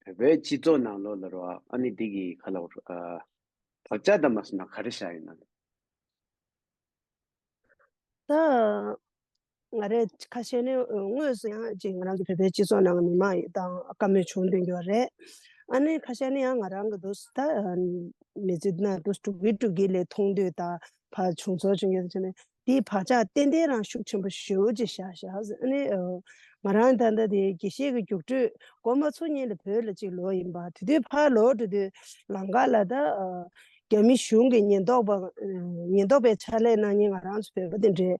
བོད་པའི་སྤྱི་ཚོགས་ནང་ལོགས་ལ་རོ། ཨ་ནི་འདི་གི་ག་ལ་བར་ཆ་ད་མ་སོང་ན་ག་རེ་བཞག་ཡོད་ན། ད་ང་རས་ཁ་ཤས་ནི་དངོས་སུ་ཡང་ཅིག་ང་རང་ཚོ་བོད་པའི་སྤྱི་ཚོགས་ནང་མི་མང་དང་བཀའ་མོལ་བྱུང་བསྡད་ཡོད་རེད། ཨ་ནི་ཁ་ཤས་ནི་ཡང་ང་རང་གི་འདུག་ད་མི་ཚེ་ན་འདུག་འགྲོ་གི་འགྲོ་གི་ལས་མཐོང་འདོད་དང་ཕར་བྱུང་ཚོར་བྱུང་ཡོད་ཟེར་ནས། དེའི་བག་ཆགས་ཏན་ཏན་རང་ཤུགས་ཆེན་པོ་ཞེ་པོ་ཅིག་བཞག་བཞག་ཨ་ནི་ང་རང་ད་ལྟ་དེ་དགེ་བཤེས་ཀྱི་རྒྱུགས་སྤྲོད་འགོ་མ་ཚུགས་སྔོན་ལ་བོད་ལ་ཅིག་ལོག་ཡིན་པ། དེ་དུས་ཕར་ལོག་འགྲོ་དུས་ལམ་ཁ་ལ་ད། རྒྱ་མི་གཞུང་གི་ཉེན་རྟོག་པ། ཉེན་རྟོག་པའི་ཕྱག་ལས་གནང་མཁན་ང་རང་ཚོ་བོད་པ་དེ་འདྲས་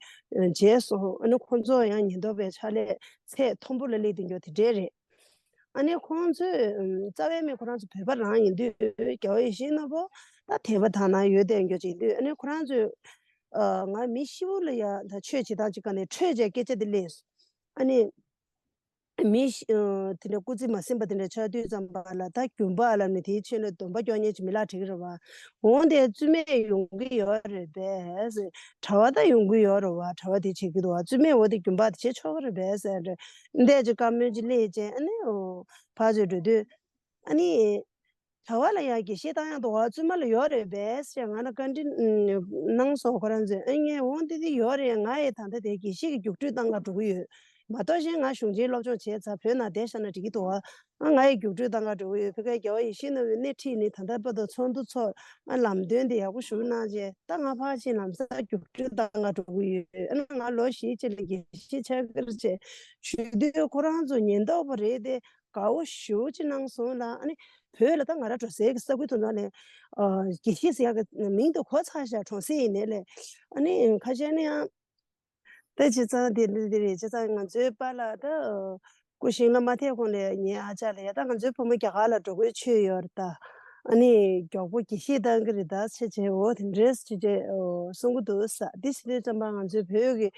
མཇལ་སོང་། ཨ་ནི་ཁོང་ཚོ་ཡང་ཉེན་རྟོག་པའི་ཕྱག་ལས་ཚད་མཐོན་པོ་ལ་སླེབས་བསྡད་ཡོད་དེ་འདྲས་རེད། ཨ་ནི་ཁོང་ཚོས་རྩ་བའི་མི་ཁོ་རང་ཚོ་བོད་པ་རང་ཡིན་དུས། རྒྱལ་བ་ཡིད་བཞིན་ནོར་བུ་ད་དད་པ་དག་སྣང་ཡོད་བསྡད་ཡོད་ཅིག་ཡིན་དུས། ཨ་ནི་ཁོ་རང་ཚོས་ང་མི་ཤི་བོ་ལ་ཡང་ད་ཆོས་བྱེད་སྟངས་ཅིག་ག་ནས་འཕྲོད་བྱས་སྐད་ཆ་དེ་སླེབས་སོང་། ཨ་ནི། མི་ཤི་ཨ་དེ་འདྲ་སྐུ་ཚེ་མ་ཟིན་པ་དེ་འདྲ་ཆགས་དུས་ཙམ་པ་ལ། ད་རྒྱུན་པ་ལ་ནི་དེའི་ཆེད་ལ་སྡོམ་པ་སྐྱོན་མཁན་ཅིག་མི་ལ་འགྲིག་གི་རེད་བ། འོན་ཏེ་བཙུན་མས་ཡོང་གི་ཡོད་རེད་པས། གྲྭ་བ་ད་ཡོང་གི་ཡོད་རེད་བ། གྲྭ་བ་དེ་བྱེད་ཀྱི་འདུག་བ། བཙུན་མས་འོ་དེ་རྒྱུན་པ་དེ་བྱེད་ཆོག་གི་རེད་པས་ཟེར་འདྲ་འདས་ཀྱི་བཀའ་མོལ་ཅིག་སླེབས་བྱས། ཨ་ནི་འོ་ཕར་ཚུར་འགྲོ་དུས། ཨ་ནི། གྲྭ་བ་ལ་ཡང་དགེ་བཤེས་བཏང་ཡག་འདུག་བ། བཙུན་མ་ལ་ཡོད་རེད་པས་ཟེར་ང་ལ་བཀའ་འདྲི་གནང་སོང་ཁོ་རང་ཚོས། ཨ་ངས་འོང་འདི་འདི་ཡོད་རེད། ང་ཡི་ད་ལྟ་དེ་དགེ་བཤེས་ཀྱི་རྒྱུགས་སྤྲོད་བཏང་ག་འགྲོ་གི་ཡོད། མ་གཏོགས་གཞན་ང་གཞུང་ཆེན་སློབ་སྦྱོང་བྱས་ཚར་བོད་ནང་བསྡད་བཞག་ན་འགྲིག་གི་འདུག་ཨ། ང་ཡི་རྒྱུགས་སྤྲོད་བཏང་ག་འགྲོ་གི་ཡོད། ཕ་གིའི་རྒྱལ་བ་ཡིད་བཞིན་ནོར་བུའི་སྣེ་ཁྲིད་ནི་ད་ལྟ་བར་དུ་ཚོགས་འདུ་ཚོགས། ཨ། ལམ་སྟོན་དེ་ཡག་པོ་ཞུ་གནང་རྗེས། ད་ང་ཕར་ཕྱིན་ལམ་སང་རྒྱུགས་སྤྲོད་བཏང་ག་འགྲོ་གི་ཡོད། ཨ་ནི་ང་ལོ་བཞི་ཅིག་ལ་དགེ་བཤེས་ཕྱག་ཁར་བྱས་ཞུ་དུས་ཁོ་རང་ཚོ་ཉེན་རྟོག་པ་རེད་དེ། དགའ་བོ་ཞེ་པོ་ཅིག་གནང་སོང་ལ། ཨ་ནི་བོད་ལ་ད་ང་རང་འགྲོ་སའི་གི་ས་ཁུལ་དེ་ཚོ་ནས། ཨ། དགེ་བཤེས་ཟེར་ཡག་གི་མིང་དེ་གོ་ཚར་ཤག་གྲོང་གསེབ་ཡིན་ནའི་ལས། ཨ་ནི་ཁ་ཤས་ནི་ཡང་། ད་བྱས་ཙང་དེ་འདི་འདི་རེད། བྱས་ཙང་ང་ཚོའི་པཱ་ལགས་ད་སྐུ་ཞིང་ལ་མ་ཐེ་གོང་ལས་ངའི་ཨ་ཅག་ལ་ཡ། ད་ང་ཚོའི་བུ་མོ་རྒྱ་གར་ལ་འགྲོ་དགོས་ཆོད་ཡོད་རེད་ད། ཨ་ནི་མགྱོགས་པོ་དགེ་བཤེས་བཏང་གི་རེད་ད་ཟེར་བྱས། འོ་དེ་འདྲས་ཟེར་བྱས་གསུང་གི་འདུག་ས། འདི་ཟེར་དུས་ཙམ་པ་ང་ཚོའི་བོད་ཀྱི་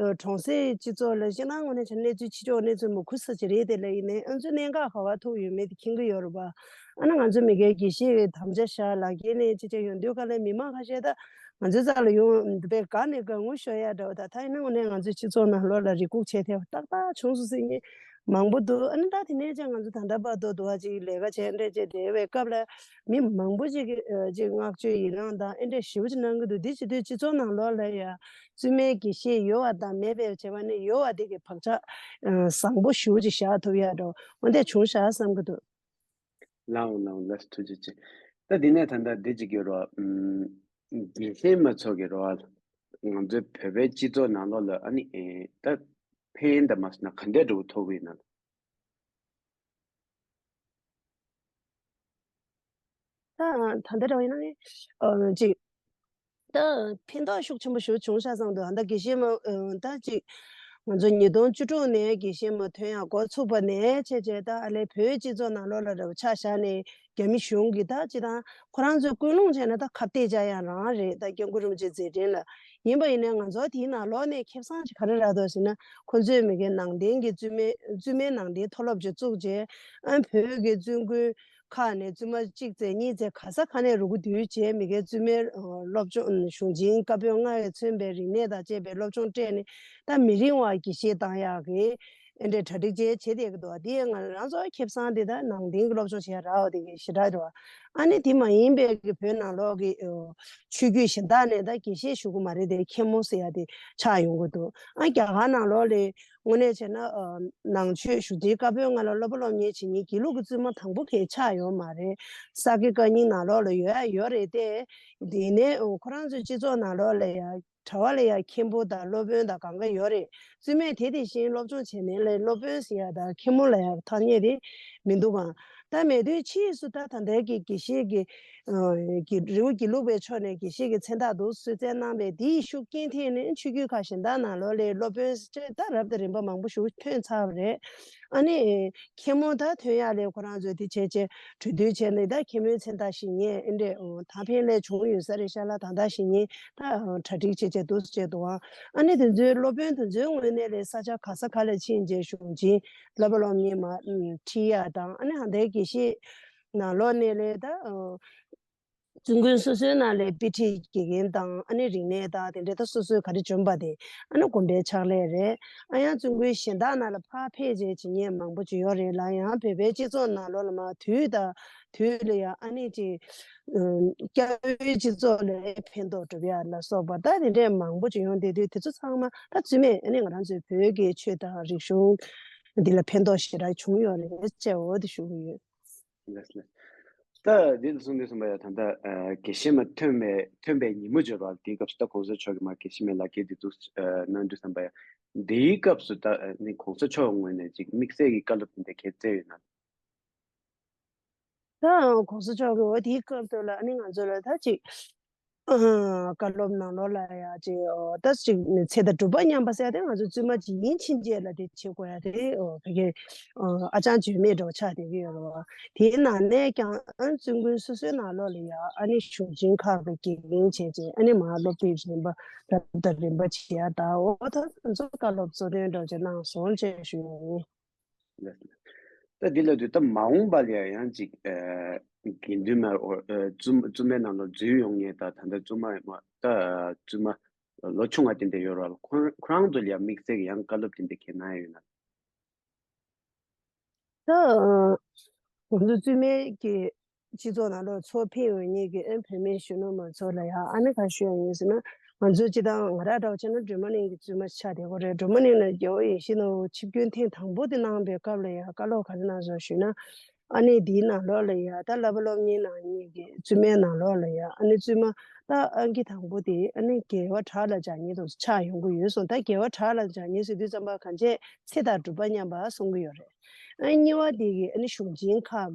ཨ། གྲོང་གསེབ་སྤྱི་ཚོགས་ལ་སྤྱིར་བཏང་ངོས་ནས་བྱས་ན་གནས་ཚུལ་ཕྱི་ཕྱོགས་གནས་ཚུལ་མང་པོ་ཁུ་སིམ་ཅིག་རེད། དེ་ལ་ཡིན་ནའི་ང་ཚོའི་གནད་འགག་ག་པར་ཐུག་ཡོད་མེད་དེ་མཁྱེན་གྱི་ཡོད་རེད་པ། ཨ་ནི་ང་ཚོ་མི་སྒེར་དགེ་བཤེས་ཀྱི་དམ་བཅའ་བཞག་ལག་འཁྱེར་ནས་ཅི་བྱས་ཡོང་དུས་ག་ལ་མི་མང་ཁ་ཤས་ད་ང་ཚོའི་རྩ་ལ་ཡོང་འདུག་པས། དགའ་ནས་དགའ་ངུ་ཤོར་ཡ་འདྲ་བོ། ད་ད་ཡིན་ན་དངོས་གནས་ང་ཚོའི་སྤྱི་ཚོགས་ནང་ལོགས་ལ་རེ་སྒུག་བྱས་ཐེབས་ཏག་ཏག་བྱུང་སོང་ཟེར་མཁན་མང་པོ་འདུག། ཨ་ནི་ད་དེ་ནས་ཀྱང་ང་ཚོ་ད་ལྟ་བར་དུ་འདུག་བ་ཅིག་ལས་ཀ་བྱས་འདྲ་བྱས་བསྡད་པའི་སྐབས་ལ་མི་མང་པོ་ཅིག་གིས་ཨ། ཅིག་བསྔགས་བརྗོད་ཡི་རངས་དང་ཨེ་འདྲ་ཞེ་པོ་ཅིག་གནང་གི་འདུག། འདི་བྱེད་དུས་སྤྱི་ཚོགས་ནང་ལོགས་ལ་ཡ་བཙུན་མའི་དགེ་བཤེས་ཡོད་པ་དང་མེད་པའི་བྱས་པ་ནི་ཡོད་པ་དེ་གི་བག་ཆགས་ཨ། བཟང་པོ་ཞེ་པོ་ཅིག་བཞག་ཐུབ་ཡ་འདྲ་བོ་འདི་བྱུང་ཤག་བསམ་གི་འདུག། ལའོ་ལའོ་ལགས་སོ། ཐུགས་རྗེ་ཆེ། ད་འདི་ནས་ད་ལྟ་འདི་གཅིག་ཡོད་རོགས། ཨམ། དགེ་བཤེས་མ་ཚོ་གི་རོགས། ང་ཚོའི་བོད་པའི་སྤྱི་ཚོགས་ནང་ལོགས་ལ་ཨ་ནི་ཨེ། ད་ཕན་ཡོན་དང་མ་སོང་ན་ག་འདྲས་འདྲ་བོ་ཐོབ་ཀྱི་ཡོད་ན། ད་ད་ལྟ་འདྲ་བོ་ཡིན་ན་ནི་ཨ། ཅིག་ད་ཕན་ཐོགས་ཤུགས་ཆེན་པོ་ཞིག་བྱུང་ཤག་བསམ་འདུག། ཨ། ད་དགེ་བཤེས་མ་ཨ། ད་ཅིག་ང་ཚོ་ཉིས་སྟོང་བཅུ་དྲུག་ནས་དགེ་བཤེས་མ་ཐོན་ཡག་འགོ་ཚུགས་པ་ནས་བྱས་བྱས་ད་ཨ་ལས་བོད་སྤྱི་ཚོགས་ནང་ལོགས་ལ་འདྲ་བོ་ཆ་བཞག་ནས་རྒྱ་མི་གཞུང་གིས་ད་སྤྱིར་བཏང་ཁོ་རང་ཚོས་སྐུལ་སློང་བྱས་ན་ད་ཁ་གཏད་བཅག་ཡག་རང་རེད། ད་སྐྱབས་མགོན་རིན་པོ་ཆེའི་མཛད་འཕྲིན་ལ། ཡིན་པ་ཡིན་ནའི་ང་ཚོ་དེའི་ནང་ལོགས་ནས་ཁེ་བཟང་ཅིག་ག་རེ་རག་འདུག་ཟེར་ན། ཁོ་ཚོས་མི་སྒེར་ནང་བསྟན་གྱི་བཙུན་མའི་བཙུན་མའི་ནང་བསྟན་མཐོ་སློབ་ཅིག་བཙུགས་རྗེས། ཨ། བོད་ཀྱི་བཙུན་དགོན་ཁག་ནས་བཙུན་མ་གཅིག་ཙམ་གཉིས་ཙམ་ག་ས་ག་ནས་རུ་ཁག་བསྡུས་རྗེས་མི་སྒེར་བཙུན་མའི་ཨ། སློབ་སྦྱོང་གཞུང་ཆེན་བཀའ་པོད་ལྔ་ཡིས་མཚོན་པའི་རིག་གནས་དང་བཅས་པའི་སློབ་སྦྱོང་སྤྲད་ནས་ད་མི་རིང་བར་དགེ་བཤེས་བཏང་ཡག་གི་ཨེ་འདྲའི་གྲ་སྒྲིག་བྱས་བྱས་བསྡད་ཀྱི་འདུག། དེ་ཡང་ང་རང་ཚོ་ཁེ་བཟང་དེ་ད་ནང་བསྟན་གྱི་སློབ་སྦྱོང་བྱེད་ཡག་རག་པ་དེ་གི་ཞེ་དྲག་རེད་བ། ཨ་ནི་དེ་མ་ཡིན་པའི་གི་བོད་ནང་ལོགས་ཀྱི་ཨ། ཆོས་བརྒྱུད་གཞན་དག་ནས་ད་དགེ་བཤེས་ཞུ་གི་མ་རེད་དེ་མཁན་མོ་ཟེར་ཡག་དེ་ཆགས་ཡོང་གི་འདུག། ཨ། རྒྱ་གར་ནང་ལོགས་ལ་དངོས་གནས་བྱས་ན་ཨ། ནང་ཆོས་གཞུང་ཆེན་བཀའ་པོད་ལྔ་ལ་སློབ་པ་སློབ་གཉེར་བྱེད་མཁན་དགེ་ལུགས་ཀྱི་བཙུན་མ་དང་པོ་གང་ཡང་ཆགས་ཡོད་མ་རེད། ས་དགེ་བཀའ་རྙིང་ནང་ལོགས་ལ་ཡོད་ཡ་ཡོད་རེད་དེ། དེ་ནས་ཨ། ཁོ་རང་ཚོའི་སྤྱི་ཚོགས་ནང་ལོགས་ལ་ཡ་གྲྭ་པ་ལ་ཡ་མཁན་པོ་དང་སློབ་དཔོན་དང་གང་ག་ཡོད་རེད། བཙུན་མས་དེ་དེ་བཞིན་སློབ་སྦྱོང་བྱས་ནས་ལས་སློབ་དཔོན་ཟེར་ཡ་དང་མཁན་མོ་ལ་ཡ་ཐ་སྙད་དེ་མི་འདུག་ག། ད་མེད་དུས་ཕྱིས་སུ་ད་ད་ལྟའི་གི་དགེ་བཤེས་ཀྱི་ཨ། གི་རི་བོ་དགེ་ལུགས་པའི་ཕྱོགས་ནས་དགེ་བཤེས་ཀྱི་མཚན་རྟགས་འདུག་སེ་བསྩལ་གནང་བས་དེའི་ཤུགས་རྐྱེན་ཐེབས་ནས་ཆོས་བརྒྱུད་ཁག་གཞན་དག་ནང་ལོགས་ལ་སློབ་དཔོན་ཟེར་ད་རབ་དང་རིམ་པ་མང་པོ་ཞིག་ཐོན་ཚར་བ་རེད། ཨ་ནི་མཁན་མོ་ད་ཐོན་ཡག་ལས་ཁོ་རང་ཚོས་དེ་བྱས་བྱས་གྲོས་བསྡུར་བྱས་ནས་ད་མཁན་མོའི་མཚན་རྟགས་ཞུ་མཁན་ཨེ་འདྲས་ཨོ་ད་ཕན་ལས་བྱུང་ཡོད་ས་རེད་ཤག་ལ། ད་ལྟ་ཞུ་མཁན་ད་གྲ་སྒྲིག་བྱས་བྱས་འདུག་སེ་བྱས་འདུག་ཨང་། ཨ་ནི་དེ་ཚོའི་སློབ་དཔོན་དེ་ཚོའི་ངོས་ནས་ལས་ས་ཆ་ག་ས་ག་ལ་ཕྱིན་བྱས་གཞུང་ཆེན་བསླབ་པ་སློབ་གཉེར་མ་ཁྲིད་ཡག་དང་། ཨ་ནི་ཧ་ད་དགེ་བཤེས་ནང་ལོགས་ནས་ལས་ད་བཙུན་དགོན་སོ་སོའི་ནང་ལས་དཔེ་ཁྲིད་དགེ་རྒན་དང་། ཨ་ནི་རིག་གནས་དང་དེ་འདྲའི་ད་སོ་སོའི་ག་རེ་འཇོན་པ་དེ་ཨ་ནི་དགོན་པའི་ཕྱག་ལས་རེད། ཨ་ཡང་བཙུན་དགོན་གཞན་དག་ནང་ལ་ཕར་ཕེབས་བྱས་བྱེད་མཁན་མང་པོ་ཅིག་ཡོད་རེད་ལ། ཡང་བོད་པའི་སྤྱི་ཚོགས་ནང་ལོགས་ལ་མར་དུས་དང་དུས་ལ་ཡང་ཨ་ནི་ཅིག་སྐྱ་བོའི་སྤྱི་ཚོགས་ལ་ཕན་ཐོགས་སྒྲུབ་ཡག་ལ་སོགས་པ་ད་དེ་འདྲས་མང་པོ་ཅིག་ཡོང་བསྡད་དུས། དེ་ཚོ་ཚང་མ་ད་བཙུན་མས་ཨ་ནི་ང་རང་ཚོའི་བོད་ཀྱི་ཆོས་དང་རིག་གཞུང་འདི་ལ་ཕན་ཐོགས་ཞེ་དྲག་བྱུང་ཡོད་རེད་ཅེས་འོ་དེ་ཞུ་གི་ཡོད། ལགས་ལགས། ད་འདི་ལ་གསུང་དུས་ཙམ་པ་ཡ་ད་ལྟ་ཨ་དགེ་བཤེས་མ་ཐོན་པའི་ཐོན་པའི་ཉིན་མོ་བརྗོད་པ་དེའི་སྐབས་སུ་ད་གོང་ས་མཆོག་གིས་མར་དགེ་བཤེས་མའི་ལག་འཁྱེར་འདི་འདུག་ཨ་གནང་དུས་ཙམ་པ་ཡ་འདིའི་སྐབས་སུ་ད་ཨ་ནི་གོང་ས་མཆོག་ངོས་ནས་ཅིག་དམིགས་བསལ་གྱི་བཀའ་སློབ་དེ་འདྲ་གང་བསྩལ་ཡོད་ན། ད་གོང་ས་མཆོག་གིས་འོ་དེའི་སྐབས་དེ་ལ་ཨ་ནི་ང་ཚོ་ལ་ད་ཅིག་ཨ་བཀའ་སློབ་ནང་ལོགས་ལ་ཡ་ཅིག་ཨོ་ད་ཅིག་ཚེ་དང་སྒྲུབ་པ་མཉམ་པ་ཟེར་ཏེ་ང་ཚོ་བཙུན་མ་ཅིག་ཡིན་ཕྱིན་ཆད་ལ་དེ་བྱེད་དགོས་ཡ་དེ་ཨོ་ཕ་གི་ཨ་ཅང་བརྗོད་མེད་འདྲ་བོ་ཆགས་བསྡད་ཀྱི་ཡོད་རེད་བ། དེའི་ནང་ནས་ཀྱང་ཨ་བཙུན་དགོན་སོ་སོའི་ནང་ལོགས་ལ་ཡ་ཨ་ནི་གཞུང་ཆེན་ཁག་གི་དགེ་རྒན་བྱས་རྗེས་ཨ་ནི་མར་སློབ་ཁྲིད་རིམ་པ་རབ་དང་རིམ་པ་བྱེད་ཡ་ད་འོ་ད་ང་ཚོ་བཀའ་སློབ་གཙོ་དོན་འདྲ་བོ་ཅིག་གནང་སོང་ཅེས་ཞུ་ཡ་ཡིན། ལགས་སོ། ད་འདི་ལ་དུས་ད་མ་འོངས་པ་ལ་ཡང་ཅིག་ཨ་དགེ་འདུན་མ་ཨོ་ཨ་བཙུན་བཙུན་མའི་ནང་ལ་འཛུལ་ཡོང་མཁན་དང་ད་ལྟ་བཙུན་མ་མ་ད་བཙུན་མ་ལོ་ཆུང་བ་དེ་འདྲ་ཡོད་རེད་བ། ཁོ་ཁོ་རང་ཚོ་ལ་ཡང་དམིགས་བསལ་གྱི་ཡང་བཀའ་སློབ་དེ་འདྲ་གང་གནང་ཡ་ཡོད་ན། ད་ང་ཚོ་བཙུན་མའི་གི་སྤྱི་ཚོགས་ནང་ལོགས་ཚོགས་ཕེབས་ཡོང་མཁན་གྱི་ཨ་བུད་མེད་གཞོན་ནུ་མ་ཚོ་ལ་ཡང་ཨ་ནི་ག་ཞུ་ཡ་ཡིན་ཟེར་ན། ང་ཚོ་སྤྱིར་བཏང་ང་རང་འདྲ་བོ་བྱས་ན་སྒྲོལ་མ་གླིང་གི་བཙུན་མ་ཆགས་བསྡད་ཀྱི་ཡོད་རེད། སྒྲོལ་མ་གླིང་ལ་རྒྱལ་བ་ཡིད་བཞིན་ནོར་བུ་ཆིབས་བསྒྱུར་ཐེངས་དང་པོ་དེ་གནང་བའི་སྐབས་ལ་ཡང་བཀའ་སློབ་ག་རེ་གནང་སོང་ཞུས་ན། ཨ་ནི་འདིའི་ནང་ལོགས་ལ་ཡང་ད་བསླབ་པ་སློབ་གཉེར་གནང་མཁན་གྱི་བཙུན་མའི་ནང་ལོགས་ལ་ཡང་ཨ་ནི་བཙུན་མ་ད་ཨང་ཀི་དང་པོ་དེ་ཨ་ནི་རྒྱལ་བ་བྲག་ལ་འཇག་མཁན་དེ་ཚོ་ཆགས་ཡོང་གི་ཡོད་སོང་། ད་རྒྱལ་བ་བྲག་ལ་འཇག་མཁན་ཟེར་དུས་ཙམ་པ་གང་བྱས་ཚེ་དང་སྒྲུབ་པ་མཉམ་པ་གསུང་གི་ཡོད་རེད། ཨ་ནི་གཉིས་པ་དེ་གི་ཨ་ནི་གཞུང་ཆེན་ཁག་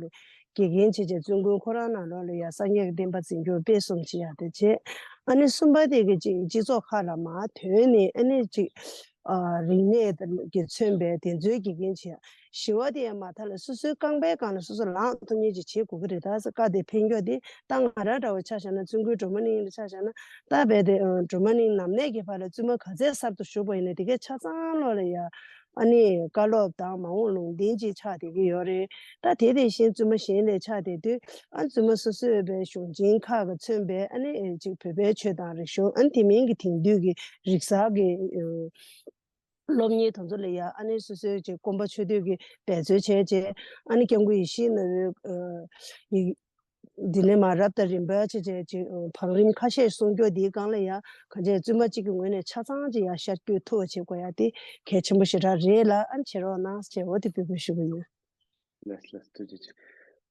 གི་དགེ་རྒན་བྱས་བྱས་བཙུན་དགོན་ཁོ་རང་ནང་ལོགས་ལ་ཡང་སངས་རྒྱས་ཀྱི་བསྟན་པ་འཛིན་སྐྱོང་སྤེལ་གསུམ་བྱེད་ཡག་དེ་བྱས། ཨ་ནི་གསུམ་པ་དེ་གི་ཅིག་སྤྱི་ཚོགས་ཁག་ལ་མར་ཐོན་ནས་ཨ་ནི་ཅིག་ཨ་རིག་གནས་ཀྱིས་མཚོན་པའི་དེ་ཚོའི་དགེ་རྒན་བྱས། བཞི་པ་དེ་ཡང་མ་མཐའ་ལ་སོ་སོའི་རྐང་པའི་སྒང་ལ་སོ་སོ་ལངས་ཐུབ་མཁན་ཅིག་བྱེད་དགོས་ཀྱི་རེད། ད་བཀའ་དེ་ཕན་རྒྱུ་དེ་ད་ང་རང་འདྲ་བོ་ཆ་བཞག་ན་བཙུན་དགོན་སྒྲོལ་མ་གླིང་ལ་ཆ་བཞག་ན་ད་རྦད་དེ་ཨ་སྒྲོལ་མ་གླིང་ནམ་གནས་ཀྱི་བར་ལ་བཙུན་མ་ག་ཚད་གསར་དུ་ཞུགས་པ་ཡིན་ནའི་དེ་གའི་ཆ་ཚང་ལོགས་ལ་ཡ། ཨ་ནི་བཀའ་སློབ་དང་མ་འོངས་ལུང་བསྟན་ཅིག་ཆགས་བསྡད་ཀྱི་ཡོད་རེད། ད་དེ་དེ་བཞིན་བཙུན་མ་གཞན་ལས་ཆགས་བསྡད་དུས་ཨ་བཙུན་མ་སོ་སོས་པའི་གཞུང་ཆེན་ཁག་གིས་མཚོན་པའི་ཨ་ནི་ཅིག་བོད་པའི་ཆོས་དང་རིག་གཞུང་ཨ་ནི་དེ་མིན་གྱི་དེང་དུས་ཀྱི་རིག་གསར་གྱི་སློབ་གཉེར་དེ་ཚོ་ལ་ཡ་ཨ་ནི་སོ་སོའི་ཅིག་སྐོམ་པ་ཆུ་དུས་ཀྱི་འབད་རྩོལ་བྱས་བྱས་ཨ་ནི་སྐྱབས་མགོན་ཡིད་བཞིན་ནོར་བུའི་ཡིག་འདི་ནས་མར་རབ་དང་རིམ་པ་བྱས་བྱས་ཅིག་བང་རིམ་ཁ་ཤས་སྲུང་སྐྱོབ་འདིའི་སྒང་ལ་ཡང་གང་བྱས་བཙུན་མ་གཅིག་གི་ངོས་ནས་ཆ་ཚང་ཅིག་ཡང་ཤར་བསྐྱོད་ཐུབ་པ་བྱེད་དགོས་ཡ་དེ་གལ་ཆེན་པོ་ཞེ་དྲག་རེད་ལ་ཨ་ནི་བྱེད་རོགས་གནང་ཞེས་འོ་དེ་འབོད་སྐུལ་ཞུ་གི་ཡོད། ལགས་ལགས་ཐུགས་རྗེ་ཆེ།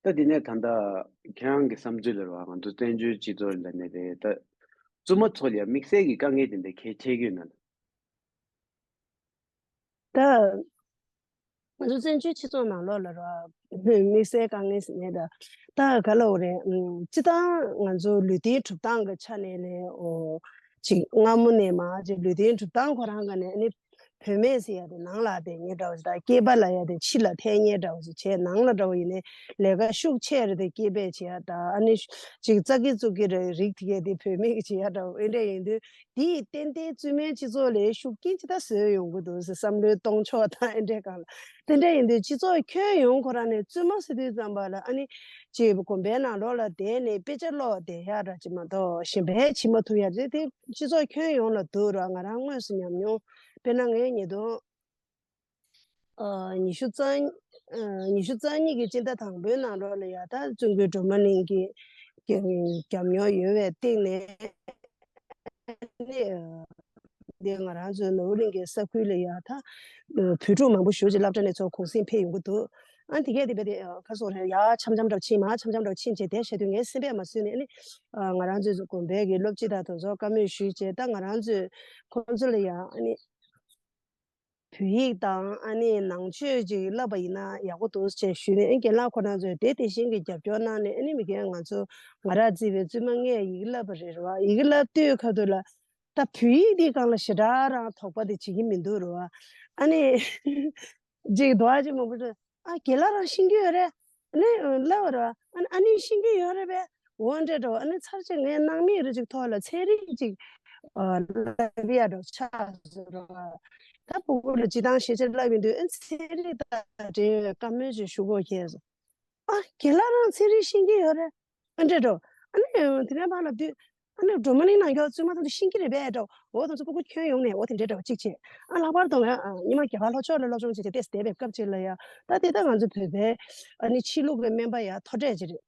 ད་འདི་ནས་ད་ལྟ་ཁྱེད་རང་གི་བསམ་ཚུལ་ལ་རོགས་ང་ཚོ་བཙན་བྱོལ་སྤྱི་ཚོགས་ལ་ནས་རེད་ད་བཙུན་མ་ཚོ་ལ་ཡང་དམིགས་བསལ་གྱི་དཀའ་ངལ་དེ་འདྲ་གལ་ཆེ་གི་ཡོད་ན། ད། ང་ཚོ་བཙན་བྱོལ་སྤྱི་ཚོགས་ནང་ལོགས་ལ་ར་དམིགས་བསལ་དཀའ་ངལ་ཟེར་ནས་ད་ད་ག་ལ་འོ་རེད། སྤྱི་བཏང་ང་ཚོ་ལུས་རྟེན་གྲུབ་སྟངས་ཀྱི་ཆ་ནས་ལས་འོ་ཅིག་སྔ་མོ་ནས་མ་ཅིག་ལུས་རྟེན་གྲུབ་སྟངས་ཁོ་རང་ག་ནས་ཨ་ནི་བུད་མེད་ཟེར་ཡ་དེ་ནང་ལ་བསྡད་ཉེ་འདྲ་བོ་ཞིག་དང་སྐྱེས་པ་ལ་ཡ་དེ་ཕྱི་ལ་འཐེན་ཉེ་འདྲ་བོ་ཞིག་བྱས་ནང་ལ་འདྲ་བོ་ཡིན་ནའི་ལས་ཀ་ཤུགས་ཆེ་རེད་དེ་སྐྱེས་པས་བྱེད་ཡ་ད་ཨ་ནི་ཅིག་ཙག་གི་ཙུག་གི་རེད་རིགས་དེ་གས་དེ་བུད་མེད་ཀྱི་བྱེད་ཡ་འདྲ་བོ་ཨེ་འདྲ་ཡིན་དུས། དེས་ཏན་ཏན་བཙུན་མའི་སྤྱི་ཚོགས་ལ་ཤུགས་རྐྱེན་ཅི་ལྟར་བཟོས་ཡོང་གི་འདུག་ཟེར་བསམ་བློའི་གཏོང་ཕྱོགས་དང་ཨེ་འདྲའི་སྒང་ལ། དེ་འདྲ་ཡིན་དུས་སྤྱི་ཚོགས་ཁྱོན་ཡོངས་ཁོ་རང་ནས་བཙུན་མ་ཟེར་དུས་ཙམ་པ་ལ་ཨ་ནི་ཅེས་དགོན་པའི་ནང་ལོགས་ལ་བསྡད་ནས་དཔེ་ཆ་ཀློག་བསྡད་ཡག་འདྲ་ཅིག་མ་གཏོགས་གཞན་པའི་བྱེད་མ་ཐུབ་ཡག་རེད་དེ་སྤྱི་ཚོགས་ཁྱོན་ཡོངས་ལ་འདུག་ར། ང་རང་དངོས་སུ་ཉམས་མྱོང་དཔེར་ན་ངའི་ཉེ་དུ། ཉི་ཤུ་རྩ་ཉི་ཤུ་རྩ་གཉིས་ཀྱི་སྤྱི་ཟླ་དང་པོའི་ནང་ལོགས་ལ་ཡ་ད་བཙུན་དགོན་སྒྲོལ་མ་གླིང་གི་རྒྱབ་རྒྱབ་མྱོང་ཡོད་པའི་སྟེང་ནས་ནི་འདི་ང་རང་ཚོའི་ནོར་བུ་གླིང་གི་ས་ཁུལ་ལ་ཡ་ད་བོད་ཕྲུག་མང་པོ་ཞེ་ཅིག་སློབ་གྲྭ་ནས་ཚུར་གུང་སེང་ཕེབས་ཡོང་གི་འདུག་ཨ་དེ་གས་དེ་བས་དེ་ཁ་སོགས་རེད་ཡ་འཆམ་འཆམ་འདྲ་ཕྱིན་མ་འཆམ་འཆམ་འདྲ་ཕྱིན་བྱས་དེ་བཤད་དུས་ངས་སེམས་པས་མ་བཟོད་ནས་ཨ་ནི་ང་རང་ཚོའི་དགོན་པའི་གི་སློབ་སྤྱི་དང་དེ་ཚོར་བཀའ་མོལ་ཞུས་བྱས་ད་ང་རང་ཚོས་ཁོང་ཚོ་ལ་ཡ་ཨ་ནི། བོད་ཡིག་དང་ཨ་ནི་ནང་ཆོས་ཅིག་བསླབ་པ་ཡིན་ན་ཡག་པོ་འདུག་ཅེས་ཞུས་ནས་ཨ་རྒན་ལགས་ཁོ་རང་ཚོས་དེ་དེ་བཞིན་གྱི་རྒྱབ་སྐྱོར་གནང་ནས་ཨ་ནི་མི་རྒན་ང་ཚོ་ང་རང་བརྩིས་པའི་བཙུན་མ་ལྔས་ཡི་གེ་བསླབ་པ་རེད་རེད་བ། ཡི་གེ་བསླབ་དུས་ཁ་ཐུག་ལ་ད་བོད་ཡིག་འདིའི་སྒང་ལ་ཞེ་དྲག་རང་དོགས་པ་དེ་བྱེད་ཀྱི་མི་འདུག་རེད་བ། ཨ་ནི་ཅིག་འདུག་ཨ་ཅིག་མང་པོ་ཅིག་ཨ་རྒན་ལགས་རང་ཤེས་ཀྱི་ཡོད་རེད། ཨ་ནི་ལབ་པ་རེད་བ། ཨ་ནི་ཨ་ནི་ཤེས་ཀྱི་ཡོད་རེད་པས། འོ་འདྲ་འགྲོ་ཨ་ནི་ཚར་གཅིག་ངས་སྣང་མེད་རེ་ཅིག་ཐོག་ལ་ཚན་རིག་ཅིག་ཨ་བསླབ་ཡ་འགྲོ་ཆགས་སོང་ར། ད་ཕྲུ་གུ་ལ་སྤྱིར་བཏང་ཤེས་བྱ་བསླབ་ཡོང་དུས་ཨ་ཚན་རིག་དང་འབྲེལ་བའི་བཀའ་མོལ་ཅིག་ཞུ་དགོས་ཁེལ་སོང་། ཨ་རྒན་ལགས་རང་ཚན་རིག་ཤེས་ཀྱི་ཡོད་རེད། ཨ་འདྲ་འགྲོ་ཨ་ནི་དེ་ནས་ཕར་ལབ་དུས་ཨ་ནི་སྒྲོལ་མ་གླིང་ནང་གི་བཙུན་མ་ཚོ་ཤེས་ཀྱི་རེད་པས་འགྲོ། འོ་དེ་ཚོ་ཕྲུ་གུ་ཁྱོན་ཡོངས་ནས་འོ་དེ་འདྲ་འདྲ་བ་གཅིག་བྱས། ཨ་ལྷག་པར་དུ་ང་ཨ་ཉི་མ་རྒྱ་གར་ལྷོ་ཕྱོགས་ལ་སློབ་སྦྱོང་བྱས་ཏེ་ཏེས་བསྡད་པའི་སྐབས་ཅིག་ལ་ཡ་ད་དེ་ད་ང་ཚོ་བོད་པའི་ཨ་ནི་ཕྱི་ལུགས་ཀྱི་སྨན་པ་ཡ་མཐོ་གྲས་ཅིག་རེད།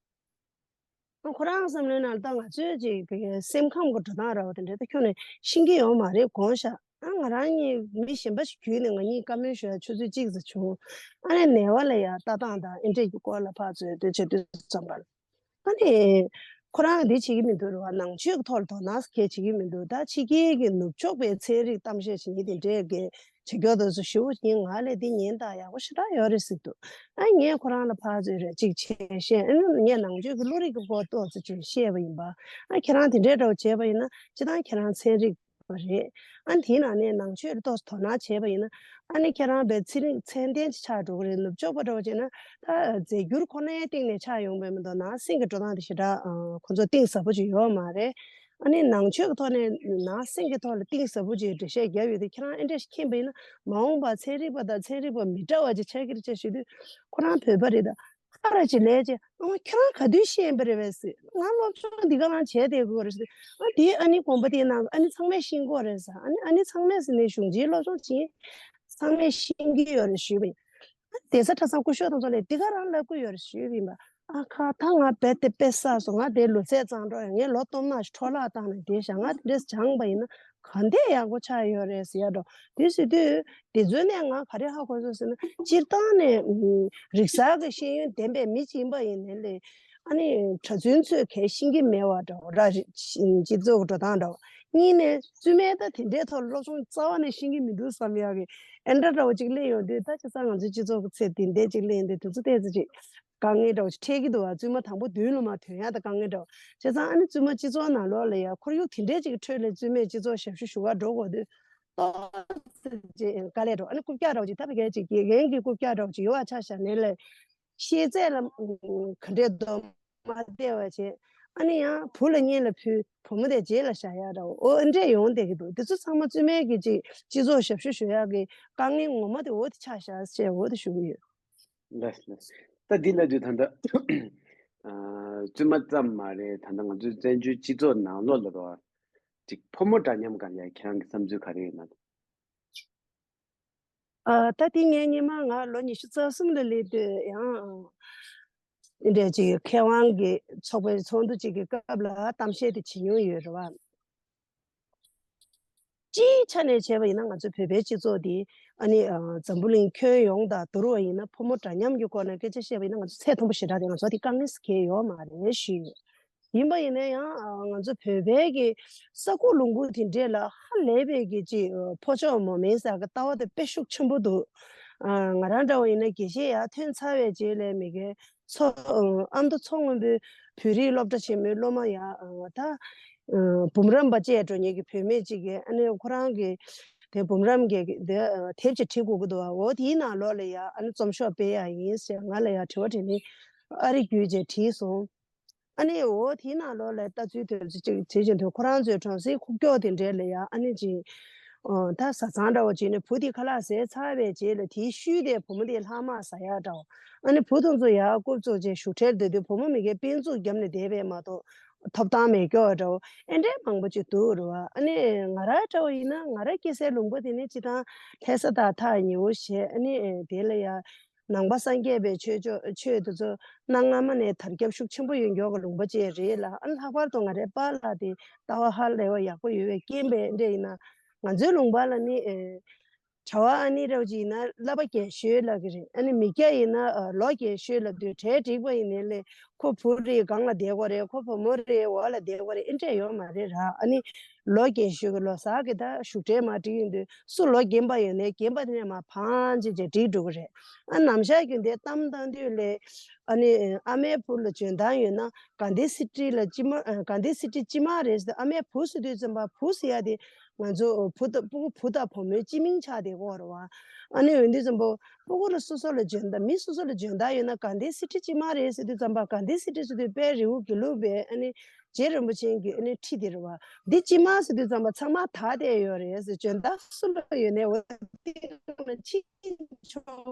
ཨ་ཁོ་རང་བསམ་བློའི་ནང་ལ་ད་ང་ཚོའི་ཅིག་བོད་སེམས་ཁམས་ཀྱི་འགྲོ་སྟངས་ར་བ་དེ་འདྲ་ད་ཁྱོན་ནས་ཤེས་ཀྱི་ཡོད་མ་རེད་དགོངས་ཤག་ཨ་ང་རང་གཉིས་མི་གཞན་པ་ཞིག་བརྒྱུད་ནས་ང་གཉིས་བཀའ་མོལ་ཞུ་ཡ་ཆུ་ཚོད་གཅིག་ཙམ་བྱུང་། ཨ་ནི་ནད་པ་ལ་ཡ་ལྟ་སྟངས་དང་ཨེ་འདྲས་ཀྱི་སྐོར་ལ་ཕར་ཚུར་འདི་བྱེད་དུས་ཙམ་པ་ལ། ཨ་ནི། ཁོ་རང་འདི་བྱེད་ཀྱི་མི་འདུག་རེད་བ། ནང་ཆོས་ཀྱི་ཐོག་ལ་དོ་སྣང་གང་བྱེད་ཀྱི་མི་འདུག་ད་ཕྱི་རྒྱལ་གྱི་ནུབ་ཕྱོགས་པའི་ཚན་རིག་གཏམ་བཤད་བྱེད་མཁན་དེ་འདྲས་ཀྱི་བྱེད་སྐྱོ་དོ་ཚོ་ཞེ་པོ་ཡིན། ང་ལས་འདི་ཉན་དང་ཡག་པོ་ཞེ་དྲག་ཡོད་རེད་ཟེར་འདུག་ཨ་ངས་ཁོ་རང་ལ་ཕར་ཚུར་རེ་གཅིག་བྱས་བཤད། ཨ་ནི་ངས་ནང་ཆོས་ཀྱི་བློ་རིག་གི་སྐོར་ཏོག་ཙམ་ཅིག་བཤད་པ་ཡིན་པ། ཨ་ཁྱེད་རང་དེ་འདྲས་འདྲ་བོ་བྱས་པ་ཡིན་ན་སྤྱིར་བཏང་ཁྱེད་རང་ཚན་རིག་པ་རེད། ཨ་དེའི་ནང་ནས་ནང་ཆོས་ལ་ཏོག་ཙམ་དོ་སྣང་བྱས་པ་ཡིན་ན། ཨ་ནི་ཁྱེད་རང་པའི་ཚེ་རིང་ཚད་ལྡན་ཅིག་ཆགས་འགྲོ་གི་རེད། ནུབ་ཕྱོགས་པ་འདྲ་བོ་བྱས་ན་ད་རྫས་འགྱུར་ཁོ་ནའི་སྟེང་ནས་ཆགས་ཡོང་བས་མ་གཏོགས་ནང་སེམས་ཀྱི་འགྲོ་སྟངས་དེ་ཞེ་དྲག་ཁོ་ཚོ་གཏིང་ཟབ་པོ་ཅིག་ཡོད་མ་རེད། ཨ་ནི་ནང་ཆོས་ཀྱི་ཐོག་ནས་ནང་སེམས་ཀྱི་ཐོག་ལ་གཏིང་ཟབ་པོ་ཅིག་འགྲེལ་བཤད་བརྒྱབ་ཡོད་དེ་ཁྱེད་རང་ཨེ་འདྲ་ཞིག་མཁྱེན་པ་ཡིན་ན་མ་འོངས་པར་ཚན་རིག་པ་དང་ཚན་རིག་པ་མི་འདྲ་བ་ཅིག་ཆགས་ཀྱི་རེད་ཅེས་ཞུ་དུས་ཁོ་རང་བོད་པ་རེད་ད། ཧ་ར་ཅིག་ལས་ཅེ། ཨ་ཁྱོད་རང་ག་དུས་ཤེས་པ་རེད་བས་ཟེར། ང་སློབ་སྦྱོང་འདི་ག་རང་བྱས་བསྡད་དགོས་རེད་ཟེར། ཨ་དེ་ཨ་ནི་དགོན་པ་དེའི་ནང་ཨ་ནི་ཚང་མས་ཤེས་ཀྱི་ཡོད་རེད་ཟེར། ཨ་ནི་ཨ་ནི་ཚང་མས་ཟེར་ནས་གཞུང་ཆེན་སློབ་སྦྱོང་བྱེད་ཚང་མས་ཤེས་ཀྱི་ཡོད་རེད་ཞུས་པ་ཡིན། ཨ་གདན་ས་གྲྭ་ཚང་སྐུ་ཞབས་དང་ཚོ་ལས་འདི་ག་རང་ལབ་ཀྱི་ཡོད་རེད་ཞུས་པ་ཡིན་པ། ཨ་ཁ་ད་ང་རྦད་དེ་དཔེ་བསགས་སོང་། ང་དེ་ལོ་ཚད་གཙང་སྦྲ་ཡོད། ངས་ལོ་སྟོང་ཕྲག་ཞིག་འཕྲོ་བརླག་བཏང་ནས་བསྡད་བཞག། ང་དེ་འདྲས་སྦྱངས་པ་ཡིན་ན་ག་འདྲས་ཡག་པོ་ཆགས་ཡོད་རེད་ཟེར་ཡ་འདྲ། དེ་ཟེར་དུས་དེ་ཚོའི་ནས་ང་ག་རེ་ཧ་གོ་སོང་ཟེར་ན། སྤྱིར་བཏང་ནས་ཨུམ་རིག་གསར་གྱི་ཤེས་ཡོན་ལྡན་པའི་མི་ཅིག་ཡིན་པ་ཡིན་ནའི་ལས། ཨ་ནི་གྲྭ་བཙུན་ཚོས་གལ་ཤེས་ཀྱི་མེད་པ་འདྲ་བོ་ར། སྤྱི་ཚོགས་ཀྱི་འགྲོ་སྟངས་འདྲ་བོ། གཉིས་ནས་བཙུན་མའི་ད་དེ་འདྲའི་ཐོག་ལ་སློབ་སྦྱོང་རྩ་བ་ནས་ཤེས་ཀྱི་མི་འདུག་བསམ་ཡག་གི་ཨེ་འདྲ་འདྲ་བོ་ཅིག་སླེབས་ཡོང་དུས། ད་བྱས་ཙང་ང་ཚོའི་སྤྱི་ཚོགས་ཀྱི་ཚད་དེ་འདྲས་ཅིག་སླེབས་ཡོང་དུས། དེ་ཚོ་ཏོག་ཙམ་ཅིག་དཀའ་ངལ་འདྲ་བོ་ཅིག་འཕྲད་ཀྱི་འདུག་བ། བཙུན་མ་དང་པོ་མདུན་ལ་མར་ཐོན་ཡག་ད་དཀའ་ངལ་འདྲ་བོ། བྱས་ཙང་ཨ་ནི་བཙུན་མ་སྤྱི་ཚོགས་ནང་ལོགས་ལ་ཡ་ཁོར་ཡུག་དེ་འདྲས་ཅིག་གི་ཁྲོད་ལ་བཙུན་མས་སྤྱི་ཚོགས་ཞབས་ཞུ་ཞུ་ག་འགྲོ་དགོས་དུས་ཏོག་ཙམ་ཅིག་དཀའ་ལས་འགྲོ། ཨ་ནི་རྐུབ་བཀྱག་འདྲ་བོ་ཅིག་ད་ཕ་གིར་ཅིག་དགེ་རྒན་གྱི་རྐུབ་བཀྱག་འདྲ་བོ་ཅིག་ཡོད་པ་ཆ་བཞག་ནའི་ལས། ཤེས་ཚད་ལ་ཨུམ་ག་འདྲས་འདུག་མ་བལྟས་པ་བྱས། ཨ་ནི་ཡང་བུ་ལ་སྔོན་ལ་ཕུལ། བུ་མོ་དེ་རྗེས་ལ་བཞག་ཡག་འདྲ་བོ། འོ་འདྲས་ཡོང་བསྡད་ཀྱི་འདུག། དེ་ཚོ་ཚང་མ་བཙུན་མའི་གི་ཅིག་སྤྱི་ཚོགས་ཞབས་ཞུ་ཞུ་ཡག་གི་དཀའ་ངལ་ངོ་མ་དེ་འོ་དེ་ཆགས་བཞག་ཅེས་འོ་དེ་ཞུ་གི་ཡོད། ལགས་ལགས། ད་འདི་ལབ་དུས་ད་ལྟ་ཨ་བཙུན་མ་ཙམ་མ་རེད། ད་ལྟ་ང་ཚོའི་བཙན་བྱོལ་སྤྱི་ཚོགས་ནང་ལོགས་ལ་རོ། ཅིག་ཕོ་མོ་འདྲ་མཉམ་སྒང་ལ་ཁྱེད་རང་གི་བསམ་ཚུལ་ག་རེ་ཡོད་ན། ཨ་ད་དེ་ངས་སྔོན་མ་ང་ལོ་ཉི་ཤུ་རྩ་གསུམ་ལ་སླེབས་དུས་ཡང་འདྲ་ཅིག་མཁས་དབང་གི་ཚོགས་པའི་ཚོགས་འདུ་ཅིག་གི་སྐབས་ལ་གཏམ་བཤད་དེ་བྱེད་མྱོང་ཡོད་རེད་བ། སྤྱིའི་ཆ་ནས་བྱས་པ་ཡིན་ན་ང་ཚོ་བོད་པའི་སྤྱི་ཚོགས་འདི་ཨ་ནི་ཨ་འཛམ་བུ་གླིང་ཁྱོན་ཡོངས་དང་བསྡུར་བ་ཡིན་ན། ཕོ་མོ་འདྲ་མཉམ་གྱི་སྐོར་ནས་སྐད་ཆ་བཤད་པ་ཡིན་ན་ང་ཚོ་ཚད་མཐོན་པོ་ཞེ་དྲག་དེ་ང་ཚོ་དེ་དཀའ་ངལ་གང་ཡང་ཡོད་མ་རེད་ཞུས་ཡོད། ཡིན་པ་ཡིན་ན་ཡང་ཨ་ང་ཚོ་བོད་པའི་གི་ས་ཁུག་ལུང་ཁུག་དེ་འདྲས་ལ་ཧ་ལས་པའི་གི་ཅིག་ཨ་ཕོ་ཕྱོགས་མོ་མེན་ཟེར་གི་ལྟ་བ་དེ་དཔེ་ཤུགས་ཆེན་པོ་འདུག། ཨ་ང་རང་འདྲ་བ་ཡིན་ན་དགེ་བཤེས་ཡར་ཐོན་ཚར་བའི་རྗེས་ལ་མི་གའི་མཚོ་ཨ་ཨ་མདོ་མཚོ་སྔོན་པོའི་བོད་རིགས་སློབ་གྲྭ་ཆེན་མོའི་སློབ་མ་ཡ་ཨ་ད་ཨ་འབུམ་རམས་པ་བཅས་འགྲོ་མཁན་གྱི་བུད་མེད་ཅིག་གིས་ཨ་ནི་ཁོ་རང་གི་དེ་འབུམ་རམས་ཀྱི་དེ་ཨ་དེབ་ཅིག་བྲིས་དགོས་ཀྱི་འདུག་བ། འོ་དེའི་ནང་ལོགས་ལ་ཡ་ཨ་ནི་རྩོམ་ཤོག་སྤེལ་ཡ་ཡིན་ཟེར་ང་ལ་ཡ་དྲི་བ་དྲིས་ནས། ཨ་རི་བརྒྱུད་བྱས་བྲིས་སོང་། ཨ་ནི་འོ་དེའི་ནང་ལོགས་ལ་ལྟ་ཚུལ་དེ་ཚོ་ཅིག་བྱེད་བཞིན་དུ། ཁོ་རང་ཚོའི་གྲོང་གསེབ་ཁུག་ཀྱོག་དེ་འདྲས་ལ་ཡ་ཨ་ནི་ཅིག་ཨོ་ད་བཟའ་ཚང་འདྲ་བོ་ཅིག་ནས་བུ་དེ་ཁ་ལག་ཟས་ཚར་བའི་རྗེས་ལ་དེའི་ཤུལ་དེ་བུ་མོ་དེའི་ལྷག་མ་ཟ་ཡག་འདྲ་བོ། ཨ་ནི་བུ་དེ་ཚོ་ཡར་རྐུབ་བཙུགས་བྱས་བཞུགས་ཁྲལ་སྡོད་དུས་བུ་མོ་མི་གའི་དཔེ་མཛུབ་བརྒྱབ་ནས་བསྡད་པས་མ་གཏོགས་ཐོབ་ཐང་མེད་ཀྱོག་འདྲ་བོ། ཨེ་འདྲས་མང་པོ་ཅིག་འདུག་རེད་བ། ཨ་ནི་ང་རང་འདྲ་བོ་ཡིན་ན་ང་རང་སྐྱེས་སའི་ལུང་པ་དེ་ནི་སྤྱིར་བཏང་ལྷ་ས་དང་ཐག་ཉེ་བོ་བྱས། ཨ་ནི་དེ་ལ་ཡ་ནང་པ་སངས་རྒྱས་པའི་ཆོས་ཕྱོགས་ཆོས་དེ་ཚོ་གནའ་སྔ་མ་ནས་དར་ཁྱབ་ཤུགས་ཆེན་པོ་ཡོད་མཁན་གྱི་ལུང་པ་ཅིག་རེད་ལ། ཨ་ནི་ལྷག་པར་དུ་ང་རའི་པཱ་ལགས་དེ་ལྟ་བ་ཧ་ལས་པ་ཡག་པོ་ཡོད་པའི་རྐྱེན་པས་འདྲ་ཡིན་ན། ང་ཚོའི་ལུང་པ་ལ་ནི་ཨེ་གྲྭ་པ་ཨ་ནི་རེད་བ་ཅིག་ཡིན་ན་བསླབ་པ་རྒན་ཤོས་ལབ་ཀྱི་རེད། ཨ་ནི་མི་སྐྱ་ཡིན་ན་ཨ་ལོ་རྒན་ཤོས་ལབ་དུས་གྲལ་འགྲིག་པ་ཡིན་ནའི་ལས་ཁོ་བུ་རེད་སྒང་ལ་བསྡད་དགོས་རེད། ཁོ་བུ་མོ་རེད་འོག་ལ་བསྡད་དགོས་རེད། ཨེ་འདྲས་ཡོད་མ་རེད་ར། ཨ་ནི་ལོ་རྒན་ཤོས་ཀྱི་ལོ་གསར་གྱི་ད་བཞུགས་གྲལ་མར་བསྒྲིགས་ཡོང་དུས་སུ་ལོ་རྒན་པ་ཡོད་ནའི་རྒན་པ་དེ་ནས་མར་ཕང་ཅིག་ཅིག་བསྒྲིགས་འགྲོ་གི་རེད། ཨ་ནམ་ཞག་རྒྱུན་དེ་གཏམ་བཏང་དུས་ལས་ཨ་ནི་ཨ་མའི་བུ་ལ་འཇོན་ཐང་ཡོད་ན་གྷན་དྷི་སི་ཊི་ལ་སྤྱི་དམངས་ཨ་གྷན་དྷི་སི་ཊི་སྤྱི་དམངས་རེད་ཟེར། ཨ་མའི་བུ་ཟེར་དུས་ཙམ་པ་བུ་ཟེར་ཡ་དེ་ང་ཚོ་བུ་དང་སྤུ་གུ་བུ་དང་བུ་མོའི་སྤྱི་མིང་ཆགས་བསྡད་ཀྱི་ཡོད་རེད་བ། ཨ་ནི་འོན་དུས་ཙམ་པ་སྤུ་གུ་ལ་སོ་སོ་ལ་འཇོན་ཐང་མི་སོ་སོ་ལ་འཇོན་ཐང་ཡོད་ན་གྷན་དྷི་སི་ཊི་སྤྱི་དམངས་རེད་ཟེར་དུས་ཙམ་པ་གྷན་དྷི་སི་ཊི་ཟེར་དུས་དཔལ་རི་བོ་དགེ་ལུགས་པའི་ཨ་ནི་རྗེ་རིན་པོ་ཆེ་གི་ཨ་ནི་ཁྲི་དེ་རེད་བ། འདི་སྤྱི་དམངས་ཟེར་དུས་ཙམ་པ་ཚང་མ་དག་བསྡད་ཡོད་རེད་ཟེར། འཇོན་ཐང་སུ་ལ་ཡོད་ནའི་འོ་དེ་ལ་ཕྱིན་ཆོག་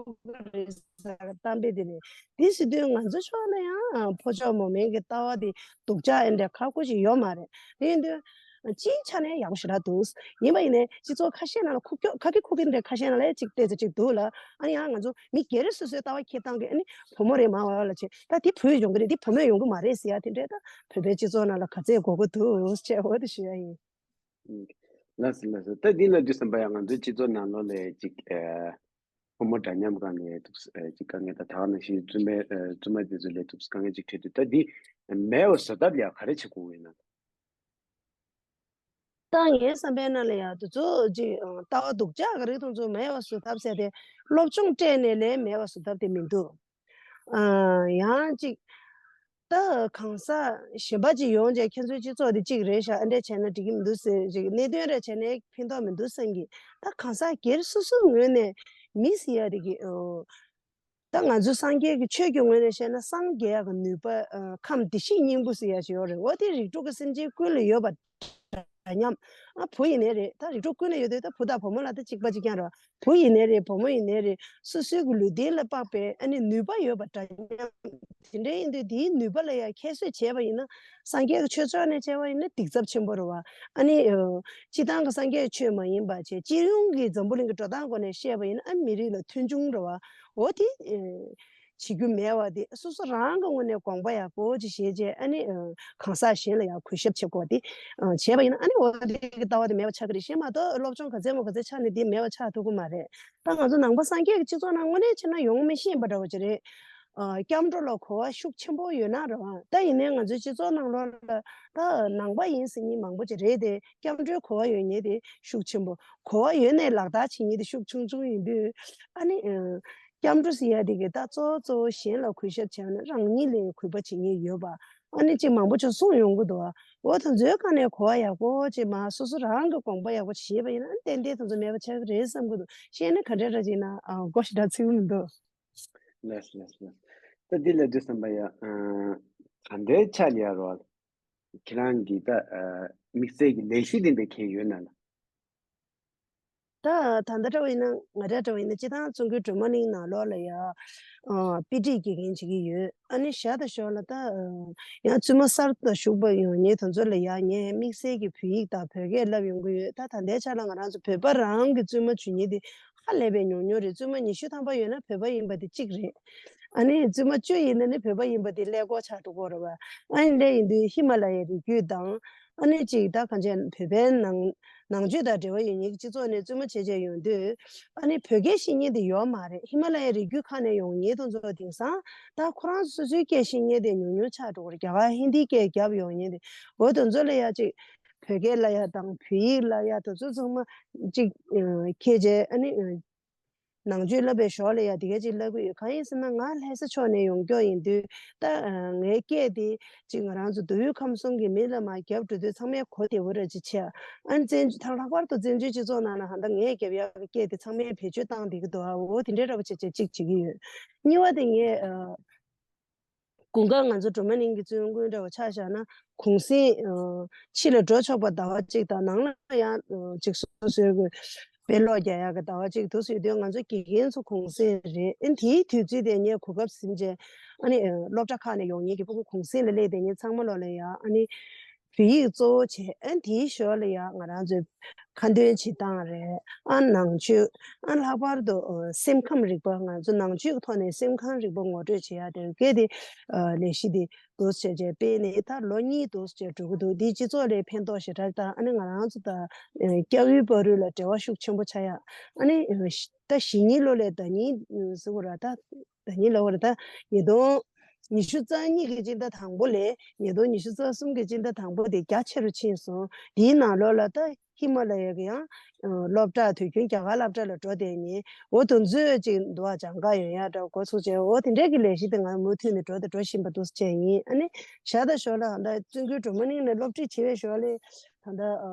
གི་རེད་ཟེར་གཏམ་དཔེ་དེ་རེད། འདི་ཟེར་དུས་ང་ཚོ་ཕྱོགས་ལ་ཡང་ཕོ་ཕྱོགས་མོ་མེན་གྱི་ལྟ་བ་དེ་སྡུག་ཅག་ཨེ་འདྲ་ཁག་པོ་ཞིག་ཡོད་མ་རེད། དེ་ཡིན་དུས་སྤྱིའི་ཆ་ནས་ཡག་པོ་ཞེ་དྲག་འདུག། ཡིན་པ་ཡིན་ནའི་སྤྱི་ཚོགས་ཁ་ཤས་ནང་ལ་ཁུག་ཀྱོག་ཁ་ཁི་ཁུག་ཁི་འདྲ་ཁ་ཤས་ནང་ལ་ཅིག་ཏོག་ཙམ་ཅིག་འདུག་ལ། ཨ་ནི་ཡང་ང་ཚོ་མི་སྒེར་སོ་སོའི་ལྟ་བ་འཁྱེར་སྟངས་ཀྱི་ཨ་ནི་བུ་མོ་རེད་མ་བ་ལ་བྱེད་ད་དེ་བུས་ཡོང་གི་རེད། དེ་བུ་མོས་ཡོང་གི་མ་རེད་ཟེར་ཡ་དེ་འདྲས་ད་བོད་པའི་སྤྱི་ཚོགས་ནང་ལ་ག་ཚད་དགོས་ཀྱི་འདུག་ཅེས་འོ་དེ་ཞུ་ཡ་ཡིན། ལགས་སོ་ལགས་སོ། ད་འདི་ལ་དུས་བསམ་པ་ཡང་ང་ཚོའི་སྤྱི་ཚོགས་ནང་ལོགས་ལ་ཅིག་ཨ་ཕོ་མོ་འདྲ་མཉམ་སྒང་ལ་ཐུགས་ཨ་ཅིག་དཀའ་ངལ་དང་ད་ག་ནང་བཞིན་བཙུན་མའི་ཨ་བཙུན་མ་དེ་ཚོ་ལ་ཐུགས་དཀའ་ངལ་ཅིག་འཕྲད་དུས་ད་འདི་མེད་པ་བཟོ་ཐབས་ལ་ཡང་ག་རེ་བྱེད་དགོས་ཡིན་ན། ད་ངའི་བསམ་པའི་ནང་ལ་ཡང་དེ་ཚོ་ཅིག་ལྟ་བ་སྡུག་ཅག་གི་རིགས་དེ་ཚོ་མེད་པ་བཟོ་ཐབས་ཟེར་ཏེ་སློབ་སྦྱོང་སྤྲད་ནས་ལས་མེད་པ་བཟོ་ཐབས་དེ་མི་འདུག། ཨ་ཡང་ཅིག་ད་གང་ཟག་གཞན་པ་ཅིག་ཡོང་བྱས་ཁྱེད་ཚོའི་སྤྱི་ཚོགས་འདི་གཅིག་རེད་ཤག། ཨ་འདྲས་བྱས་ན་འགྲིག་གི་མི་འདུག་ཟེར་ཅིག་གནད་དོན་རེ་བྱས་ནས་ཕན་ཐོགས་མི་འདུག་བསམ་གི། ད་གང་ཟག་སྒེར་སོ་སོའི་ངོས་ནས་མི་ཟེར་ཡ་དེ་གི་ཨོ། ད་ང་ཚོ་སངས་རྒྱས་ཀྱི་ཆོས་ཀྱི་ངོས་ནས་བཤད་ན་སངས་རྒྱས་ཀྱི་ནུས་པ་ཨ་ཁམས་བདེ་གཤེགས་སྙིང་པོ་ཟེར་ཡ་ཞིག་ཡོད་རེད། འོ་དེ་རིགས་དྲུག་གི་སེམས་ཅན་ཀུན་ལ་ཡོད་པ་འདྲ་མཉམ། ཨ་བུ་ཡིན་ནའི་རེད། ད་རིགས་དྲུག་ཀུན་ལ་ཡོད་དུས་ད་བུ་དང་བུ་མོ་ལ་ད་གཅིག་པ་གཅིག་རྐྱང་རེད། བུ་ཡིན་ནའི་རེད། བུ་མོ་ཡིན་ནའི་རེད། སོ་སོའི་གི་ལུས་རྟེན་ལ་དཔག་པའི་ཨ་ནི་ནུས་པ་ཡོད་པ་འདྲ་མཉམ། དེ་འདྲ་ཡིན་དུས་དེའི་ནུས་པ་ལ་ཡང་ཁྱད་གསོད་བྱས་པ་ཡིན་ན། སངས་རྒྱས་ཀྱི་ཆོས་ཕྱོགས་ནས་བྱས་པ་ཡིན་ན་གདུག་རྩུབ་ཆེན་པོ་རེད་བ། ཨ་ནི་ཨ་སྤྱི་བཏང་གི་སངས་རྒྱས་ཆོས་མ་ཡིན་པ་བྱས་སྤྱི་ཡོངས་ཀྱི་འཛམ་བུ་གླིང་གི་འགྲོ་སྟངས་སྒོ་ནས་བཤད་པ་ཡིན་ན་ཨ་མི་རིགས་ལ་མཐུན་ཕྱུག་རེད་བ། འོ་དེ་ཨ་ བྱེད་རྒྱུ་མེད་པ་དེ། སོ་སོ་རང་གི་ངོས་ནས་དགོངས་པ་ཡག་པོ་ཅིག་བཞེས་བྱས། ཨ་ནི་ཨ་གང་ཟག་གཞན་ལ་ཡང་གུས་ཞབས་བྱེད་དགོས་པ་དེ། ཨ་བྱས་པ་ཡིན་ན་ཨ་ནི་འོ་དེ་གི་ལྟ་བ་དེ་མེད་པ་ཆགས་ཀྱི་རེད། གཞན་མ་གཏོགས་སློབ་སྦྱོང་ག་ཚད་མ་ག་ཚད་ཆགས་ནས་དེ་མེད་པ་ཆགས་ཐུབ་ཀྱི་མ་རེད། ད་ང་ཚོ་ནང་པ་སངས་རྒྱས་ཀྱི་སྤྱི་ཚོགས་ནང་དངོས་གནས་བྱས་ན་ཡོང་མི་ཤེས་པ་འདྲ་བོ་ཅིག་རེད། ཨ་སྐྱབས་འགྲོ་ལ་གོ་བ་ཤུགས་ཆེན་པོ་ཡོད་ན་རེད་བ། ད་ཡིན་ནའི་ང་ཚོའི་སྤྱི་ཚོགས་ནང་ལོགས་ལ་ད་ནང་པ་ཡིན་ཟེར་མཁན་མང་པོ་ཅིག་རེད་དེ། སྐྱབས་འགྲོའི་གོ་བ་ཡོད་མཁན་དེ་ཤུགས་ཆེན་པོ། གོ་བ་ཡོད་ནའི་ལག་བསྟར་བྱེད་མཁན་དེ་ཤུགས་ཆུང་ཆུང་ཡིན་དུས། ཨ་ནི་ཨ་སྐྱབས་འགྲོ་ཟེར་ཡ་དེ་གི་ད་གཙོ་བོ་གཙོ་བོ་གཞན་ལ་གུས་ཞབས་བྱས་ན་རང་ཉིད་ལ་གུས་པ་བྱེད་མཁན་ཡོད་པ། ཨ་ནི་ཅིག་མང་པོ་ཅིག་གསུངས་ཡོང་གི་འདུག་བ། འོ་དེ་ཚོའི་སྒང་ནས་གོ་བ་ཡག་པོ་ཅིག་མ་སོ་སོ་རང་གི་དགོངས་པ་ཡག་པོ་ཅིག་བཞེས་པ་ཡིན་ན་ཏན་ཏན་དེ་ཚོ་མེད་པ་ཆགས་ཀྱི་རེད་བསམ་གྱི་འདུག་བཤད་ན་ག་འདྲ་འདྲ་ཅིག་ན་ཨ་མགོ་ཞེ་དྲག་ཚོད་ཀྱི་མི་འདུག་ལགས་ལགས་ལགས། ད་འདི་ལབ་དུས་ཙམ་པ་ཡ། ཨ་ད་ལྟའི་ཆ་ལ་ཡ་རོ། ཁྱེད་རང་གིས་ད་ཨ་དམིགས་བསལ་གྱི་ལས་གཞི་འདི་འདྲ་གང་ཡོད་ན་ལ། ད་ད་ལྟ་འདྲ་བ་ཡིན་ན། ང་འདྲ་འདྲ་བ་ཡིན་ན་སྤྱིར་བཏང་བཙུན་དགོན་སྒྲོལ་མ་གླིང་ནང་ལོགས་ལ་ཡ། ཨ་དཔེ་ཁྲིད་དགེ་རྒན་བྱེད་ཀྱི་ཡོད། ཨ་ནི་ཞག་དང་ཞོར་ལ་ད་ཨ་ཡང་བཙུན་མ་གསར་དུ་ཞུགས་པ་ཡོང་མཁན་དེ་ཚོ་ལ་ཡ་ངས་དམིགས་བསལ་གྱི་བོད་ཡིག་དང་བོད་སྐད་བསླབ་ཡོང་གི་ཡོད། ད་ད་ལྟའི་ཆ་ལ་ང་རང་ཚོ་བོད་པ་རང་གི་བཙུན་མ་འཇུ་མཁན་དེ་ཧ་ལས་པའི་ཉུང་ཉུང་རེད། བཙུན་མ་ཉི་ཤུ་ཐམ་པ་ཡོད་ན་བོད་པ་ཡིན་པ་དེ་གཅིག་རེད། ཨ་ནི་བཙུན་མ་བཅུ་ཡིན་ན་ནི་བོད་པ་ཡིན་པ་དེ་ཀླད་ཀོར་ཆགས་འགྲོ་གི་རེད་བ། ཨ་ནི་འདྲ་ཡིན་དུས་ཧི་མ་ལ་ཡའི་རི་རྒྱུད་དང་། ཨ་ནི་གཅིག་ད་གང་ཅི་བོད་པའི་ནང་ནང་ཆོས་དང་འབྲེལ་བ་ཡོད་མཁན་གྱི་སྤྱི་ཚོགས་ནས་བཙུན་མ་བྱས་བྱས་ཡོང་དུས། ཨ་ནི་བོད་སྐད་ཤེས་མཁན་དེ་ཡོད་མ་རེད། ཧི་མ་ལ་ཡའི་རི་རྒྱུད་ཁག་ནས་ཡོང་མཁན་དེ་ཚོ་དེང་སང་ད་ཁོ་རང་སོ་སོའི་སྐད་ཤེས་མཁན་དེ་ཉུང་ཉུང་ཆགས་འགྲོ་གི་རེད། རྒྱ་གར་ཧིན་དིའི་སྐད་རྒྱབ་ཡོང་མཁན་དེ། འོ་དེ་ཚོ་ལ་ཡ་གཅིག་བོད་སྐད་ལ་ཡ་དང་བོད་ཡིག་ལ་ཡ་དེ་ཚོ་ཚང་མ་གཅིག་ཨ་ཁྱེད་ཀྱིས་ཨ་ནི་ཨ་ནང་ཆོས་བསླབ་པའི་ཞོར་ལ་ཡ་དེ་ག་ཅིག་བསླབ་ཀྱི་ཡོད། གང་ཡིན་ཟེར་ན་ང་ལྷ་ས་ཕྱོགས་ནས་ཡོང་མཁན་ཡིན་དུས། ད་ཨ་ངའི་སྐད་དེ་ཅིག་ང་རང་ཚོ་མདོ་དབུས་ཁམས་གསུམ་གྱི་མི་ལ་མར་རྒྱབ་འགྲོ་དུས་ཚང་མས་གོ་བདེ་བོ་འདྲ་ཅིག་བྱས། ཨ་ནི་བཙན་བྱོལ་ད་ལྷག་པར་དུ་བཙན་བྱོལ་སྤྱི་ཚོགས་ནང་ན་ཧ་ད་ངས་རྒྱབ་ཡག་གི་སྐད་དེ་ཚང་མས་བེད་སྤྱོད་བཏང་བསྡད་ཀྱི་འདུག་ཨ། འོ་དེ་འདྲའི་འདྲ་པོ་བྱས་བྱས་ཅིག་བྱེད་ཀྱི་ཡོད། གཉིས་པ་དེ་ངས་ཨ་དགུན་ཁ་ང་ཚོ་སྒྲོལ་མ་གླིང་གི་བཙུན་དགོན་འདྲ་བོ་ཆ་བཞག་ན། གུང་གསེང་ཨ་ཕྱི་ལ་འགྲོ་ཆོག་པ་ཟླ་བ་གཅིག་དང་། ནང་ལ་ཡང་ཨ་ཅིག་སོ་སོའི་གི་དཔེ་ཀློག་རྒྱག་ཡག་གི་ཟླ་བ་གཅིག་འདུག་སེ་ཡོད་དུས། ང་ཚོ་དགེ་རྒན་ཚོ་གུང་གསེང་རེད། ཨ་ནི་དེའི་དུས་ཚོད་དེ་ངས་གོ་སྐབས་ཟིན་བྱས། ཨ་ནི་ཨ་སློབ་གྲྭ་ཁག་ནས་ཡོང་མཁན་གྱི་ཕྲུ་གུ་གུང་གསེང་ལ་སླེབས་བསྡད་མཁན་ཚང་མ་ལོ་ལ་ཡ། ཨ་ནི་བོད་ཡིག་གཙོ་བོ་བྱས། ཨ་ནི་དེའི་ཞོར་ལ་ཡ་ང་རང་ཚོའི་ཁ་འདོན་བྱེད་སྟངས་རེད། ཨ་ནང་ཆོས། ཨ་ལྷག་པར་དུ་ཨ་སེམས་ཁམས་རིག་པ། ང་ཚོ་ནང་ཆོས་ཀྱི་ཐོག་ནས་སེམས་ཁམས་རིག་པ་ངོ་སྤྲོད་བྱེད་ཡ་དེ་གས་དེ་ཨ་ལས་གཞི་དེ་འདུག་སེ་བྱས་བྱས་སྤེལ་ནས་ད་ལོ་གཉིས་འདུག་སེ་བྱས་འགྲོ་གི་འདུག་འདིས་སྤྱི་ཚོགས་ལ་ཕན་ཐོགས་ཞེ་དྲག་དང་། ཨ་ནི་ང་རང་ཚོ་དང་ཨ་སྐྱ་བོའི་བར་དུ་ལ་འབྲེལ་བ་ཤུགས་ཆེན་པོ་ཆགས་ཡ། ཨ་ནི་ཨ་ད་གཞེས་ནིང་ལོ་ལ་ཟླ་ཉིན་ཟེར་དགོས་ར། ད་ཟླ་ཉིན་ལབ་དགོས་ར། ད་ཉིས་སྟོང་ཉི་ཤུ་རྩ་གཉིས་ཀྱི་སྤྱི་ཟླ་དང་པོ་ལས་ཉིས་སྟོང་ཉི་ཤུ་རྩ་གསུམ་གྱི་སྤྱི་ཟླ་དང་པོ་དེ་རྒྱ་ཆེ་རུ་ཕྱིན་སོང་། དེའི་ནང་ལོགས་ལ་ད་ཧི་མ་ལ་ཡ་གི་ཡང་ཨ་སློབ་གྲྭ། དུས་རྒྱུན་རྒྱ་གར་སློབ་གྲྭ་ལ་འགྲོ་བསྡད་མཁན། འོ་དེ་ཚོས་ཅིག་འདུག་ཨ། སྦྱང་ག་ཡོང་ཡ་འདྲ་འགོ་ཚུགས་བྱས། འོ་དེ་འདྲའི་གི་ལས་གཞི་དེ་ང་མུ་མཐུད་ནས་འགྲོ་དང་འགྲོ་བཞིན་པ་འདུག་སེ་བྱས་ཡིན། ཨ་ནི་ཞག་དང་ཞོར་ལ་ད་བཙུན་དགོན་སྒྲོལ་མ་གླིང་ནས་སློབ་ཁྲིད་བྱེད་པའི་ཞོར་ལ་ད་ལྟ་ཨ་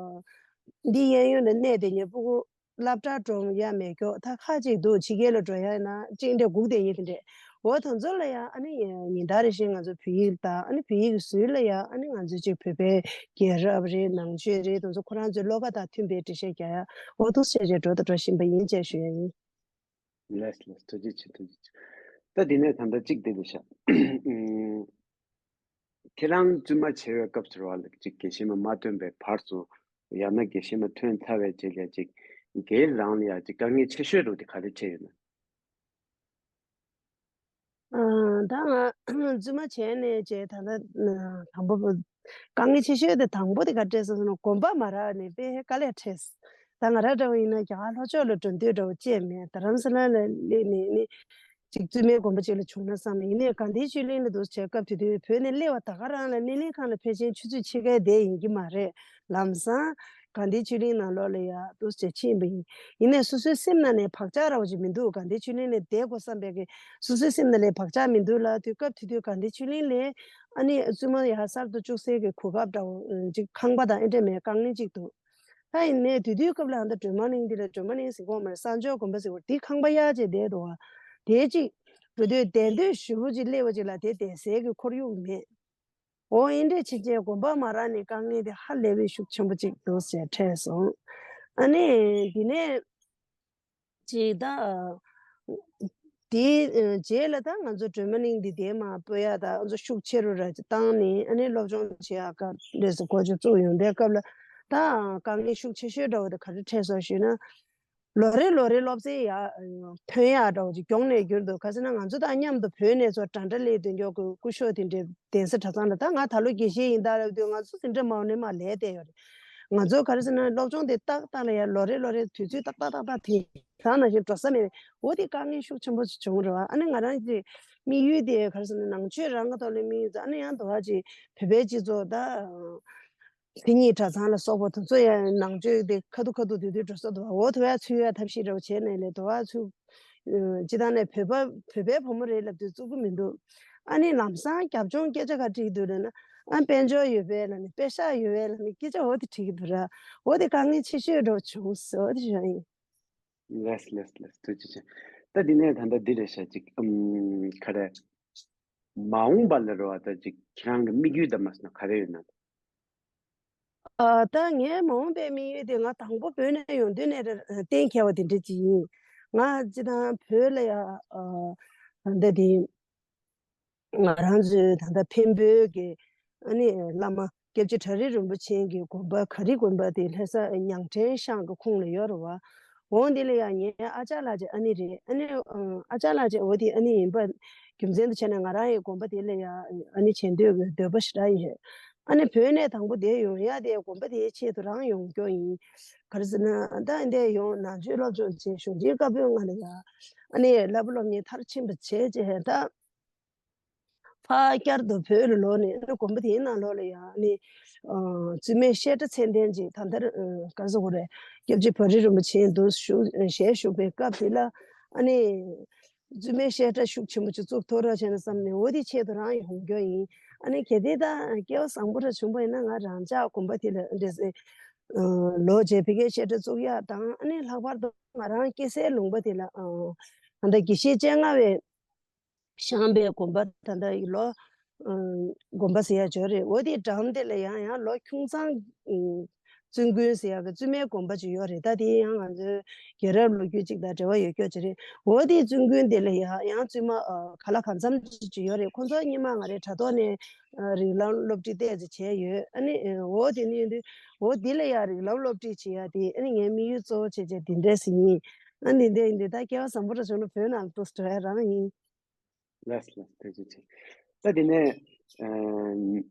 འདི་གཡས་གཡོན་ལ་གནས་བསྡད་མཁན་ཕྲུ་གུ་སློབ་གྲྭ་འགྲོ་ཡ་མེད་མཁན་ད་ཁ་ཅིག་འདུག་ཕྱི་རྒྱལ་ལ་འགྲོ་ཡ་ན་ཅིག་འདྲ་སྒུག་བསྡད་མཁན་དེ་འདྲས། འོ་དེ་ཚོ་ལ་ཡ་ཨ་ནི་ཉིན་ལྟར་རེ་བཞིན་ང་ཚོ་བོད་ཡིག་དང་། ཨ་ནི་བོད་ཡིག་གི་ཟུར་ལ་ཡ་ཨ་ནི་ང་ཚོས་ཅིག་བོད་པའི་རྒྱལ་རབས་རེད། ནང་ཆོས་རེད། དེ་ཚོ་ཁོ་རང་ཚོའི་བློ་ཁ་དང་མཐུན་པའི་འགྲེལ་བཤད་རྒྱག་ཡ། འོ་འདུག་སེ་བྱས་བྱས་འགྲོ་དང་འགྲོ་བཞིན་པ་ཡིན་ཅེས་ཞུ་ཡ་ཡིན། ལགས་ལགས། ཐུགས་རྗེ་ཆེ། ཐུགས་རྗེ་ཆེ། ད་དེ་ནས་ད་ལྟ་གཅིག་དེ་ལ་བཞག་ཁྱེད་རང་བཙུན་མ་བྱེད་པའི་སྐབས་སུ་ར་བ་ལ་ཅིག་དགེ་བཤེས་མ་མ་ཐོན་པའི་བར་དུ། ཡང་ན་དགེ་བཤེས་མ་ཐོན་ཚར་བའི་རྗེས་ལ་ཅིག་སྒེར་རང་ལ་ཡང་ཅིག་དཀའ་ངལ་ཆེ་ཤོས་རུ་དེ་ག་རེ་འཕྲད་ཡོད་ན། ཨ་ད་ང་བཙུན་མ་བྱས་ནས་བྱས་ད་ལྟ་དང་པོ་དཀའ་ངལ་ཆེ་ཤོས་དེ་དང་པོ་དེ་ག་འཕྲད་སོང་ཟེར་ན། དགོན་པ་མ་རག་ནས་དཔེ་དཀའ་ལས་འཕྲད། ད་ང་རང་འདྲ་བོ་ཡིན་ན་རྒྱ་གར་ལྷོ་ཕྱོགས་ལ་འགྲོ་འདོད་འདྲ་བོ་ཅིག་མེད། རྡ་རམ་ས་ལ་ལ་སླེབས་ནས་ནི་ཅིག་བཙུན་མའི་དགོན་པ་ཅིག་ལ་བྱུང་ན་བསམ། ཡིན་ནའི་དགའ་ལྡན་ཆོས་གླིང་ལ་འདུག་སེ་བྱས་སྐབས་དེ་དུས་བོད་ནས་སླེབས་པ་ད་ག་རང་ལ་སྣེ་ལེན་ཁང་ལ་ཕལ་ཆེར་ཆུ་ཚོད་ཕྱེད་ཀའི་བསྡད་ཡིན་གྱི་མ་རེད། ལམ་སང་དགའ་ལྡན་ཆོས་གླིང་ནང་ལོགས་ལ་ཡ་འདུག་སེ་ཕྱིན་པ་ཡིན། ཡིན་ནའི་སོ་སོའི་སེམས་ནང་ནས་བག་ཆགས་འདྲ་བོ་ཅིག་མི་འདུག་དགའ་ལྡན་ཆོས་གླིང་ནས་བསྡད་དགོས་བསམ་པའི་གི་སོ་སོའི་སེམས་ནང་ལ་བག་ཆགས་མི་འདུག་ལ། དུས་སྐབས་དེ་དུས་དགའ་ལྡན་ཆོས་གླིང་ལ་ཨ་ནི་བཙུན་མ་ཡ་གསར་དུ་བཅུག་སའི་གི་གོ་སྐབས་འདྲ་བོ་ཅིག་ཁང་པ་དང་ཨེ་འདྲ་མེད། དཀའ་ངལ་ཅིག་འདུག་ད་ཡིན་ནའི་དེ་དུས་སྐབས་ལ་ཨ་ད་སྒྲོལ་མ་གླིང་འདི་ལ། སྒྲོལ་མ་གླིང་ཟེར་གོ་མ་རེད། གསང་སྤྱོད་དགོན་པ་ཟེར་གོ། དེ་ཁང་པ་གཡར་བྱས་བསྡད་འདུག་བ། དེ་ཅིག་འགྲོ་དུས་བསྡད་འདོད་ཞེ་པོ་ཅིག་སླེབས་པ་ཅིག་ལ་དེ་བསྡད་སའི་གི་ཁོར་ཡུག་མེད། འོ་ཨེ་འདྲས་བྱས་བྱས་དགོན་པ་མ་རག་ནས་དཀའ་ངལ་དེ་ཧ་ལས་པའི་ཤུགས་ཆེན་པོ་ཅིག་འདུག་ཟེར་འཕྲད་སོང་། ཨ་ནི་དེ་ནས་ཅིག་ད་དེའི་རྗེས་ལ་ད་ང་ཚོ་སྒྲོལ་མ་གླིང་འདི་དེ་མར་སྤོ་ཡག་ད་ང་ཚོ་ཤུགས་ཆེ་རུ་ར་བཏང་ནས། ཨ་ནི་སློབ་སྦྱོང་བྱེད་ཡག་སྐབས་རེས་སུ་འགོ་ཅིག་བཙུགས་ཡོང་དུས་སྐབས་ལ་ད་དཀའ་ངལ་ཤུགས་ཆེ་ཤོས་འདྲ་བོ་དེ་ག་རེ་འཕྲད་སོང་ཞུས་ན། ལོ་རེ་ལོ་རེ་སློབ་ཚན་ཡ་ཐོན་ཡག་འདྲ་བོ་ཅིག་གྱོང་ནས་གྱུར་འདུག་ག་ཟེར་ན་ང་ཚོ་དང་མཉམ་དུ་བོད་ནས་ཚོ་འདྲ་འདྲ་སླེབས་དོན་ཀྱོག་གི་སྐུ་ཞབས་དེ་འདྲའི་གདན་ས་གྲྭ་ཚང་ལ། ད་ང་ད་ལོ་དགེ་བཤེས་ཡིན་ད་ལབ་དུས་ང་ཚོ་དེ་འདྲ་མ་འོ་ནས་མ་ལས་བསྡད་ཡོད་རེད། ང་ཚོ་ག་རེ་ཟེར་ན་སློབ་སྦྱོང་དེ་ཏག་ཏག་ལ་ཡ་ལོ་རེ་ལོ་རེ་དུས་ཚོད་ཏག་ཏག་ཏག་ཏག་དེ་གང་ནང་བཞིན་འགྲོ་ས་མེད། འོ་དེ་དཀའ་ངལ་ཤུགས་ཆེན་པོ་ཞིག་བྱུང་རེད་བ། ཨ་ནི་ང་རང་གི་དམིགས་ཡུལ་དེ་ག་རེ་ཟེར་ན་ནང་ཆོས་རང་གི་ཐོག་ལ་དམིགས་ཡུལ་ཙམ། ཨ་ནི་ཡང་དུ་བ་ཅིག་བོད་པའི་སྤྱི་ཚོགས་ད། མཚན་ཉིད་གྲྭ་ཚང་ལ་སོགས་པ་དེ་ཚོ་ཡང་ནང་ཆོས་དེ་ཁ་ཐུག་ཁ་ཐུག་དུས་དུས་འགྲོ་ས་འདུག་འོ་དེ་བས་ཚུར་ཡ་ཐབས་ཤེས་འདྲ་བོ་བྱས་ནས་ལས་དེ་བ་ཚུར། ཨ། སྤྱི་བཏང་ནས་བོད་པ་བོད་པའི་བུ་མོ་རེད་ལབ་དུས་བཙུགས་ཀྱི་མི་འདུག་ཨ་ནི་ལམ་སང་རྒྱབ་ལྗོངས་སྐད་ཆ་ག་དྲིས་འདུག་ལབ་ན། ཨ་དཔལ་འབྱོར་ཡོད་པས་ལབ་ནས། པེ་ཤག་ཡོད་པས་ལབ་ནས་སྐད་ཆ་འོ་དེ་དྲིས་ཀྱི་འདུག་ར། འོ་དེ་དཀའ་ངལ་ཆེ་ཤོས་འདྲ་བོ་བྱུང་སོང་། འོ་དེ་བྱུང་ཡིན། ལགས་ལགས་ལགས། ཐུགས་རྗེ་ཆེ། ད་འདི་ནས་ད་ལྟ་འདི་རེད་ཤག་ཅིག་ཨམ། ག་རེ། མ་འོངས་པ་ལ་རེད་བ། ད་ཅིག་ཁྱེད་རང་གི་དམིགས་ཡུལ་དང་མ་སོང་ན་ག་རེ་ཡོད་ན། ཨ། ད་ངའི་མ་འོངས་པའི་དམིགས་ཡུལ་དེ་ང་དང་པོ་བོད་ནས་ཡོང་དུས་ནས་གཏན་འཁེལ་བ་དེ་འདྲ་ཅིག་ཡིན། ང་སྤྱི་བཏང་བོད་ལ་ཡ། ཨ། ད་ལྟ་དེ་ང་རང་ཚོའི་ད་ལྟ་འཕན་པོའི་གི་ཨ་ནི་བླ་མ་སྐྱབས་རྗེ་གྲ་རི་རིན་པོ་ཆེ་གི་དགོན་པ། ག་རི་དགོན་པ་དེ་ལྷ་ས་ཉང་བྲན་ཤང་གི་ཁོངས་ལ་ཡོད་རེད་བ། འོ་འདི་ལ་ཡང་ངའི་ཨ་ཅག་ལགས་ཅིག་ཨ་ནི་རེད། ཨ་ནི། ཨ་ཅག་ལགས་ཅིག་འོ་དེ་ཨ་ནི་ཡིན་པ་རྒྱུ་མཚན་དུ་བྱས་ནས་ང་རང་ཡི་དགོན་པ་དེ་ལ་ཡང་ཨ་ནི་བྱེད་འདོད་ཀྱི་འདོད་པ་ཞེ་དྲག་ཡོད། ཨ་ནི་བོད་ནས་དང་པོ་དེ་ཡོང་ཡ་དེ་དགོན་པ་དེའི་ཆེད་དུ་རང་ཡོང་རྒྱུ་ཡིན། ག་རེ་ཟེར་ན་ད་འདི་ཡོང་ནང་ཆོས་སློབ་སྦྱོང་བྱས། གཞུང་ཆེན་བཀའ་པོད་ལྔ་ལ་ཡང་ཨ་ནི་བསླབ་པ་སློབ་གཉེར་མཐར་ཕྱིན་པ་བྱས་རྗེས་ད། ཕར་བསྐྱར་དུ་བོད་ལ་ལོག་ནས་ཨ་ནི་དགོན་པ་དེའི་ནང་ལོགས་ལ་ཡང་ཨ་ནི། ཨ། བཙུན་མའི་བཤད་གྲྭ་ཚད་ལྡན་ཅིག་ད་ལྟར། ཨ། ག་རེ་ཟེར་དགོས་རེད། སྐྱབས་རྗེ་བ་རི་རིན་པོ་ཆེ་འདུག་བཞུགས། ཞལ་བཞུགས་པའི་སྐབས་དེ་ལ་ཨ་ནི། བཙུན་མའི་བཤད་གྲྭ་ཤུགས་ཆེན་པོ་ཅིག་བཙུགས་ཐུབ་རོགས་བྱས་ན་བསམ་ནས་འོ་དེ་ཆེད་དུ་རང་ཡང་ཡོང་རྒྱུ་ཡིན། ཨ་ནི་གལ་ཏེ་ད་སྐལ་བ་བཟང་པོ་འདྲ་བྱུང་བ་ཡིན་ན་ང་རང་ཅག་དགོན་པ་དེ་ལ་འདྲ་སེ། ཨ། ལོག་བྱས་ཕ་གིར་བཤད་གྲྭ་བཙུགས་ཡག་དང་། ཨ་ནི་ལྷག་པར་དུ་ང་རང་སྐྱེ་སའི་ལུང་པ་དེ་ལ། ཨ། ད་ལྟ་དགེ་བཤེས་སྤྱན་སྔ་བའི་ཤངས་པའི་དགོན་པ་ད་ལྟ་ཡི་ལོ། ཨ། དགོན་པ་ཟེར་ཡ་ཅིག་ཡོད་རེད། འོ་དེའི་འགྲམ་དེ་ལ་ཡང་ཡང་ལོ་ཁྱུང་ཚང་། ཨ། བཙུན་དགོན་ཟེར་ཡ་གི་བཙུན་མའི་དགོན་པ་ཅིག་ཡོད་རེད། ད་དེ་ཡང་ང་ཚོའི་རྒྱལ་རབས་ལོ་རྒྱུས་ཅིག་དང་འབྲེལ་བ་ཡོད་རྒྱུ་ཅིག་རེད། འོ་དེའི་བཙུན་དགོན་དེ་ལ་ཡང་ཡང་བཙུན་མ། ཨ། ག་ལ་གང་འཚམ་ཅིག་ཅིག་ཡོད་རེད། ཁོང་ཚོ་སྔོན་མ་ང་རའི་དྲ་ཐོག་ནས། ཨ། རིགས་ལམ་སློབ་ཁྲིད་ཏོག་ཙམ་བྱས་ཡོད། ཨ་ནི། ཨ། འོ་དེ་ནི་ཡིན་དུས་འོ་དེ་ལ་ཡང་རིགས་ལམ་སློབ་ཁྲིད་བྱེད་ཡ་དེ་ཨ་ནི་ངའི་དམིགས་ཡུལ་གཙོ་བོ་བྱས་བྱས་དེ་འདྲ་ཞིག་ཡིན། ཨ། འདི་འདྲ་ཡིན་དུས་ད་སྐལ་བ་བཟང་པོ་ར་བྱུང་ན་བོད་ནང་ལ་ཏོག་ཙམ་འགྲོ་ཡ་རང་ཡིན། ལགས་ལགས། ཐུགས་རྗེ་ཆེ། ད་དེ་ནས། ཨ།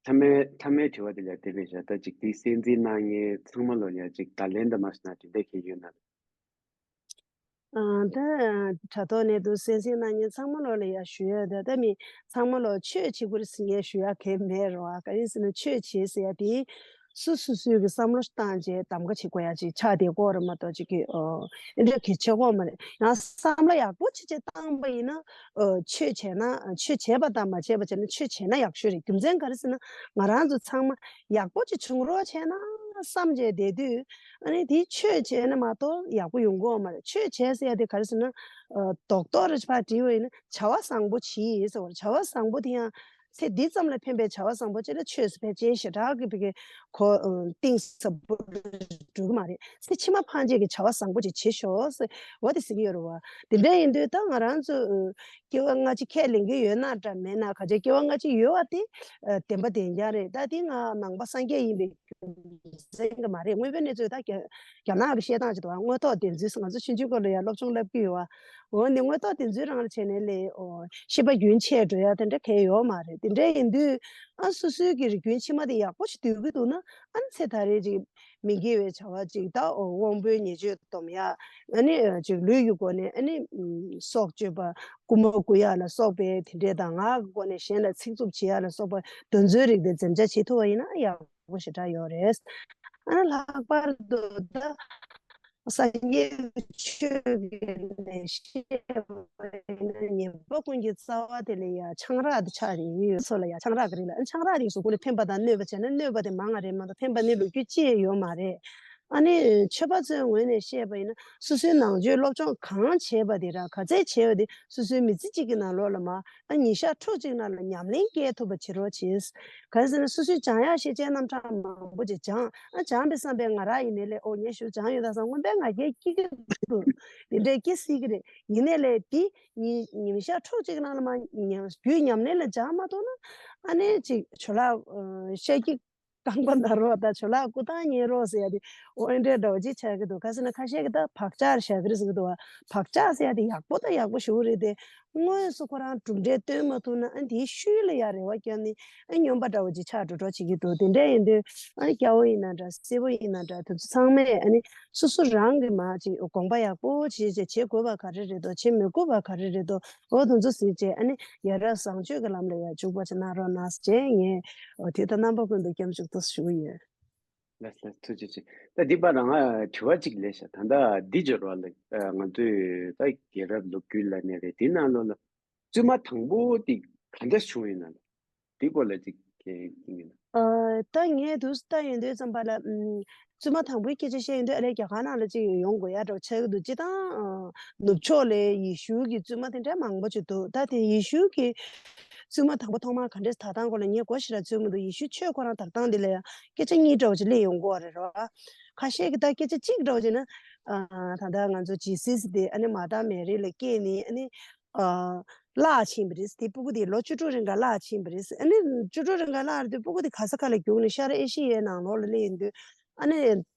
མཐའ་མའི་མཐའ་མའི་དྲི་བ་དེ་ལ་དེ་བས་བཞག་ད་ཅིག་དེ་གསན་གཟིགས་གནང་མཁན་ཚང་མ་ལོ་ཡ་ཅིག་བརྡ་ལན་དང་མ་སོང་ན་དེ་འདྲ་གལ་ཡོད་ན། ཨ། ད་དྲ་ཐོག་ནས་འདུག་གསན་གཟིགས་གནང་མཁན་ཚང་མ་ལོ་ལ་ཡ་ཞུ་ཡ། ད་ལྟ་མི་ཚང་མ་ལོ་ཆོས་བྱེད་དགོས་རེད་ཟེར་ངས་ཞུ་ཡ་གང་ཡང་མེད་རེད་བ། ག་རེ་ཟེར་ན་ཆོས་བྱེད་ཟེར་ཡ་དེ་སུ་སུ་སུའི་གི་བསམ་བློ་བཏང་བྱས་གདམ་ག་བྱེད་དགོས་ཡ་ཅིག་ཆགས་བསྡད་ཀྱི་ཡོད་རེད་མ་གཏོགས་ཅིག་གི། ཨོ། ཨེ་འདྲ་གལ་ཆེ་གི་མ་རེད། ཡང་བསམ་བློ་ཡག་པོ་ཅིག་ཅིག་བཏང་པ་ཡིན་ན། ཨོ། ཆོས་བྱས་ན། ཆོས་བྱས་པ་དང་མ་བྱས་པ་བྱས་ན་ཆོས་བྱས་ན་ཡག་ཤོས་རེད། རྒྱུ་མཚན་ག་རེ་ཟེར་ན་ང་རང་ཚོ་ཚང་མ་ཡག་པོ་ཅིག་བྱུང་རོགས་བྱས་ན་བསམ་བྱས་བསྡད་དུས། ཨ་ནི་དེ་ཆོས་བྱས་ན་མ་གཏོགས་ཡག་པོ་ཡོང་གི་ཡོད་མ་རེད། ཆོས་བྱས་ཟེར་ཡ་དེ་ག་རེ་ཟེར་ན། ཨ། རྡོག་རྡོག་རེ་ཕར་བྲིས་པ་ཡིན་ན་བྱ་བ་བཟང་པོ་བྱེད་ཟེར་བ་རེད། བྱ་བ་བཟང་པོ་དེ་ཡང་ཚེ་འདི་ཙམ་ལ་ཕན་པའི་བྱ་བ་བཟང་པོ་བྱེད་ན་ཆོས་ཟེར་ཕལ་ཆེར་ཞེ་དྲག་གི་ཕ་གི་གོ། ཨ། གཏིང་ཟབ་པོ་འགྲོ་གི་མ་རེད། ཚེ་ཕྱི་མ་ཕན་ཆད་ཀྱི་བྱ་བ་བཟང་པོ་ཅིག་བྱེད་ཤོག་ཟེར་བ་དེ་ཟེར་གྱི་ཡོད་རེད་བ། དེ་འདྲ་ཡིན་དུས་ད་ང་རང་ཚོ། ཨ། སྐྱེ་བ་སྔ་ཕྱི་ཁས་ལེན་གྱི་ཡོད་ན་འདྲ་མེད་ན་ག་ཅིག་སྐྱེ་བ་སྔ་ཕྱི་ཡོད་པ་དེ། ཨ། བདེན་པ་བདེན་རྐྱང་རེད། ད་དེ་ང་ནང་པ་སངས་རྒྱས་ཡིན་པའི་རྒྱུ་མཚན་གྱི་མ་རེད། དངོས་པོའི་གནས་ཚུལ་ད་རྒྱ་རྒྱ་ནག་གི་བཤད་སྟངས་ཅིག་འདུག་བ། དངོས་ཐོག་བདེན་རྫུན་ཟེར། ང་ཚོ་ཆུང་ཆུང་སྐབས་ལ་ཡང་སློབ་སྦྱོང་བསླབ་ཀྱི་ཡོད་བ། འོ་ནི་དངོས་ཐོག་བདེན་རྫུན་རང་ལ་བྱས་ནས་ལས། ཨོ། ཤེས་པ་རྒྱུན་ཆད་འགྲོ་ཡ་དེ་འདྲ་གང་ཡང་ཡོད་མ་རེད། དེ་འདྲ་ཡིན་དུས་ཨ་སོ་སོའི་གི་རིགས་རྒྱུན་ཕྱི་མ་དེ་ཡག་པོ་ཞིག་སྡོད་ཀྱི་འདུག་ན། ཨ་ནི་ཚེ་ད་རེས་ཅིག་མི་དགེ་བའི་བྱ་བ་ཅིག་ད། ཨོ། དབང་པོའི་ཉེས་སྤྱོད་སྡོམ་ཡ། ཨ་ནི་ཅིག་ལུས་ཀྱི་སྒོ་ནས་ཨ་ནི་སྲོག་གཅོད་པ། རྐུ་མ་རྐུ་ཡ་ལ་སོགས་པའི་དེ་འདྲས་དང་། ངག་གི་སྒོ་ནས་གཞན་ལ་ཚིག་རྩུབ་བྱེད་ཡ་ལ་སོགས་པ་དེ་ཚོའི་རིགས་དེ་འཛེམ་བྱ་བྱེད་ཐུབ་པ་ཡིན་ན་ཡག་པོ་ཞེ་དྲག་ཡོད་རེད། ཨ་ནི་ལྷག་པར་དུ་ད་སངས་རྒྱས་ཆོས་ཀྱི་ནས་བཤད་པ་ཡིན་ན་ཉན་པ་ཀུན་གྱི་རྩ་བ་དེ་ལ་ཡ་ཆང་རག་དེ་ཆགས་ནས་ཡོད་ཚོ་ལ་ཡ། ཆང་རག་གི་རིགས་ལ། ཨ་ནི་ཆང་རག་དེ་གཟུགས་པོ་ལ་ཕན་པ་དང་གནོད་པ་བྱས་ན་གནོད་པ་དེ་མང་བ་རེད་མ་གཏོགས་ཕན་པ་གནོད་པའི་རྒྱུ་ཅི་ཡང་ཡོད་མ་རེད། ཨ་ནི་ཆོས་པ་ཚོའི་ངོས་ནས་བཤད་པ་ཡིན་ན་སོ་སོའི་ནང་ཆོས་སློབ་སྦྱོང་གང་བྱས་པ་དེ་ར་ག་ཚད་བྱས་པ་དེ་སོ་སོའི་མི་ཚེ་གཅིག་གི་ནང་ལོགས་ལ་མ། ཨ། ཉིན་ཞག་ཕྲུགས་གཅིག་ནང་ལ་ཉམས་ལེན་སྐྱེལ་ཐུབ་པ་བྱེད་རོགས་བྱེད། གང་ཟེར་ན་སོ་སོའི་སྦྱང་ཡག་ཤེས་བྱའི་རྣམ་གྲངས་མང་པོ་ཅིག་སྦྱང་། ཨ། སྦྱངས་པའི་བསམ་པའི་ང་རང་ཡིན་ནའི་ལས། ཨོ། ངས་ཞུ་སྦྱངས་ཡོད་ད་བསམ་སྔོན་པའི་ང་རྒྱལ་སྐྱེ་གི་འདུག་དེ་འདྲའི་སྐྱེ་སྲིད་ཀྱི་རེད། ཡིན་ནའི་ལས་དེ་ཉིན་ཉིན་ཞག་ཕྲུགས་གཅིག་ནང་ལ་མ་ཉམས་རྒྱུན་ཉམས་ལེན་ལ་སྦྱངས་མ་ཐུབ་ན། ཨ་ནི་ཅིག་ཇོ་ལགས། ཨ། ཤ་སྐྱིད། རྐང་པ་ན་རོགས་དང་ཇོ་ལགས་སྐུ་ཐང་ཉལ་རོགས་ཟེར་ཡ་དེ་འོ་འདྲའི་འདྲ་བོ་ཅིག་ཆགས་ཀྱི་འདུག་ག་ཟེར་ན་ཁ་ཤས་ཀྱིས་ད་བག་ཆགས་བཞག་གི་རེད་ཟེར་གྱི་འདུག་བ། བག་ཆགས་ཟེར་ཡ་དེ་ཡག་པོ་དང་ཡག་པོ་ཞེ་པོ་རེད་དེ། དངོས་སུ་ཁོ་རང་གྲུབ་འབྲས་སྟོན་མ་ཐུབ་ན་ཨ་དེའི་ཤུལ་ལ་ཡ་རེ་བ་བརྒྱབ་ནས་ཨ་སྨྱོན་པ་འདྲ་བོ་ཅིག་ཆགས་འགྲོ་འགྲོ་བྱེད་ཀྱི་འདུག་དེ་འདྲ་ཡིན་དུས་ཨ་སྐྱ་བོ་ཡིན་ན་འདྲ་སེར་པོ་ཡིན་ན་འདྲ་དེ་ཚོ་ཚང་མས་ཨ་ནི་སོ་སོ་རང་གི་མ་ཅིག་དགོངས་པ་ཡག་པོ་བྱེད་བྱེད་བྱེད་དགོས་པ་ག་རེ་རེད་དོ་བྱེད་མི་དགོས་པ་ག་རེ་རེད་དོ་འོ་དེ་ཚོ་གཟིགས་བྱས་ཨ་ནི་ཡ་རབས་བཟང་སྤྱོད་ཀྱི་ལམ་ལ་ཡ་འཇུག་པ་ཅིག་གནང་རོགས་གནང་ཟེར་བྱས་ངས་འོ་དེ་ལྟར་རྣམ་པ་ཀུན་ཏུ་སྐྱབས་འཇུག་ཏུ་ཞུ་གི་ཡོད། ལགས་ལགས་ཐུགས་རྗེ་ཆེ། ད་འདི་པར་ང་དྲི་བ་གཅིག་སླེབས་ཤག་ད་ལྟ་འདི་འབྱོར་བ་ལ་ང་ཚོས་ད་རྒྱལ་རབས་ལོ་རྒྱུས་ལ་ནས་རེད་དེ་ནང་ལོགས་ལ་བཙུན་མ་དང་པོ་དེ་ག་འདྲ་བྱུང་ཡིན་ན་ལ་དེ་སྐོར་ལ་གཅིག་གིན་ན། ད་ངས་དུས་སུ་ལྟ་ཡོང་དུས་ཙམ་པ་ལ་བཙུན་མ་དང་པོའི་སྐད་ཆ་བཤད་ཡོང་དུས་ཨ་ལས་རྒྱ་གར་ནང་ལ་གཅིག་ཡོང་དགོས་ཡ་འདྲ་བོ་ཆགས་ཀྱི་འདུག་སྤྱིར་བཏང་ནུབ་ཕྱོགས་ལ་ཡེ་ཤུ་གི་བཙུན་མ་དེ་འདྲ་མང་པོ་ཅིག་འདུག་ད་དེ་ཡེ་ཤུ་གི་བཙུན་མ་དང་པོ་ཐོག་མར་ག་འདྲས་དར་སྟངས་སྐོར་ལ་ངས་གོ་ཞེ་དྲག་འཚོལ་མི་འདུག་ཡེ་ཤུ་ཆོས་ཁོ་རང་དར་སྟངས་འདི་ལ་ཡང་སྐད་ཆ་གཉིས་འདྲ་བོ་ཅིག་སླེབས་ཡོང་གི་ཡོད་རེད་རོ། ཁ་ཤས་ཀྱིས་ད་སྐད་ཆ་གཅིག་འདྲ་བོ་ཅིག་ན། ད་ལྟ་ང་ཚོ་ཇི་སིས་དེ་ཨ་ནི་མ་ཏཱ་མེ་རི་ལ་སྐྱེས་ནས་ཨ་ནི་བརླག་ཕྱིན་པ་རེད། དེ་སྤུ་གུ་དེ་ལོ་བཅུ་དྲུག་རིང་ག་བརླག་ཕྱིན་པ་རེད། ཨ་ནི་བཅུ་དྲུག་རིང་ག་བརླག་རེད་དུས་སྤུ་གུ་དེ་ག་ས་ག་ལ་རྒྱུགས་ནས་ཤར་ཨེ་ཤི་ཡའི་ནང་ལོགས་ལ་སླེབས་ཡོང་དུས་ཨ་ནི་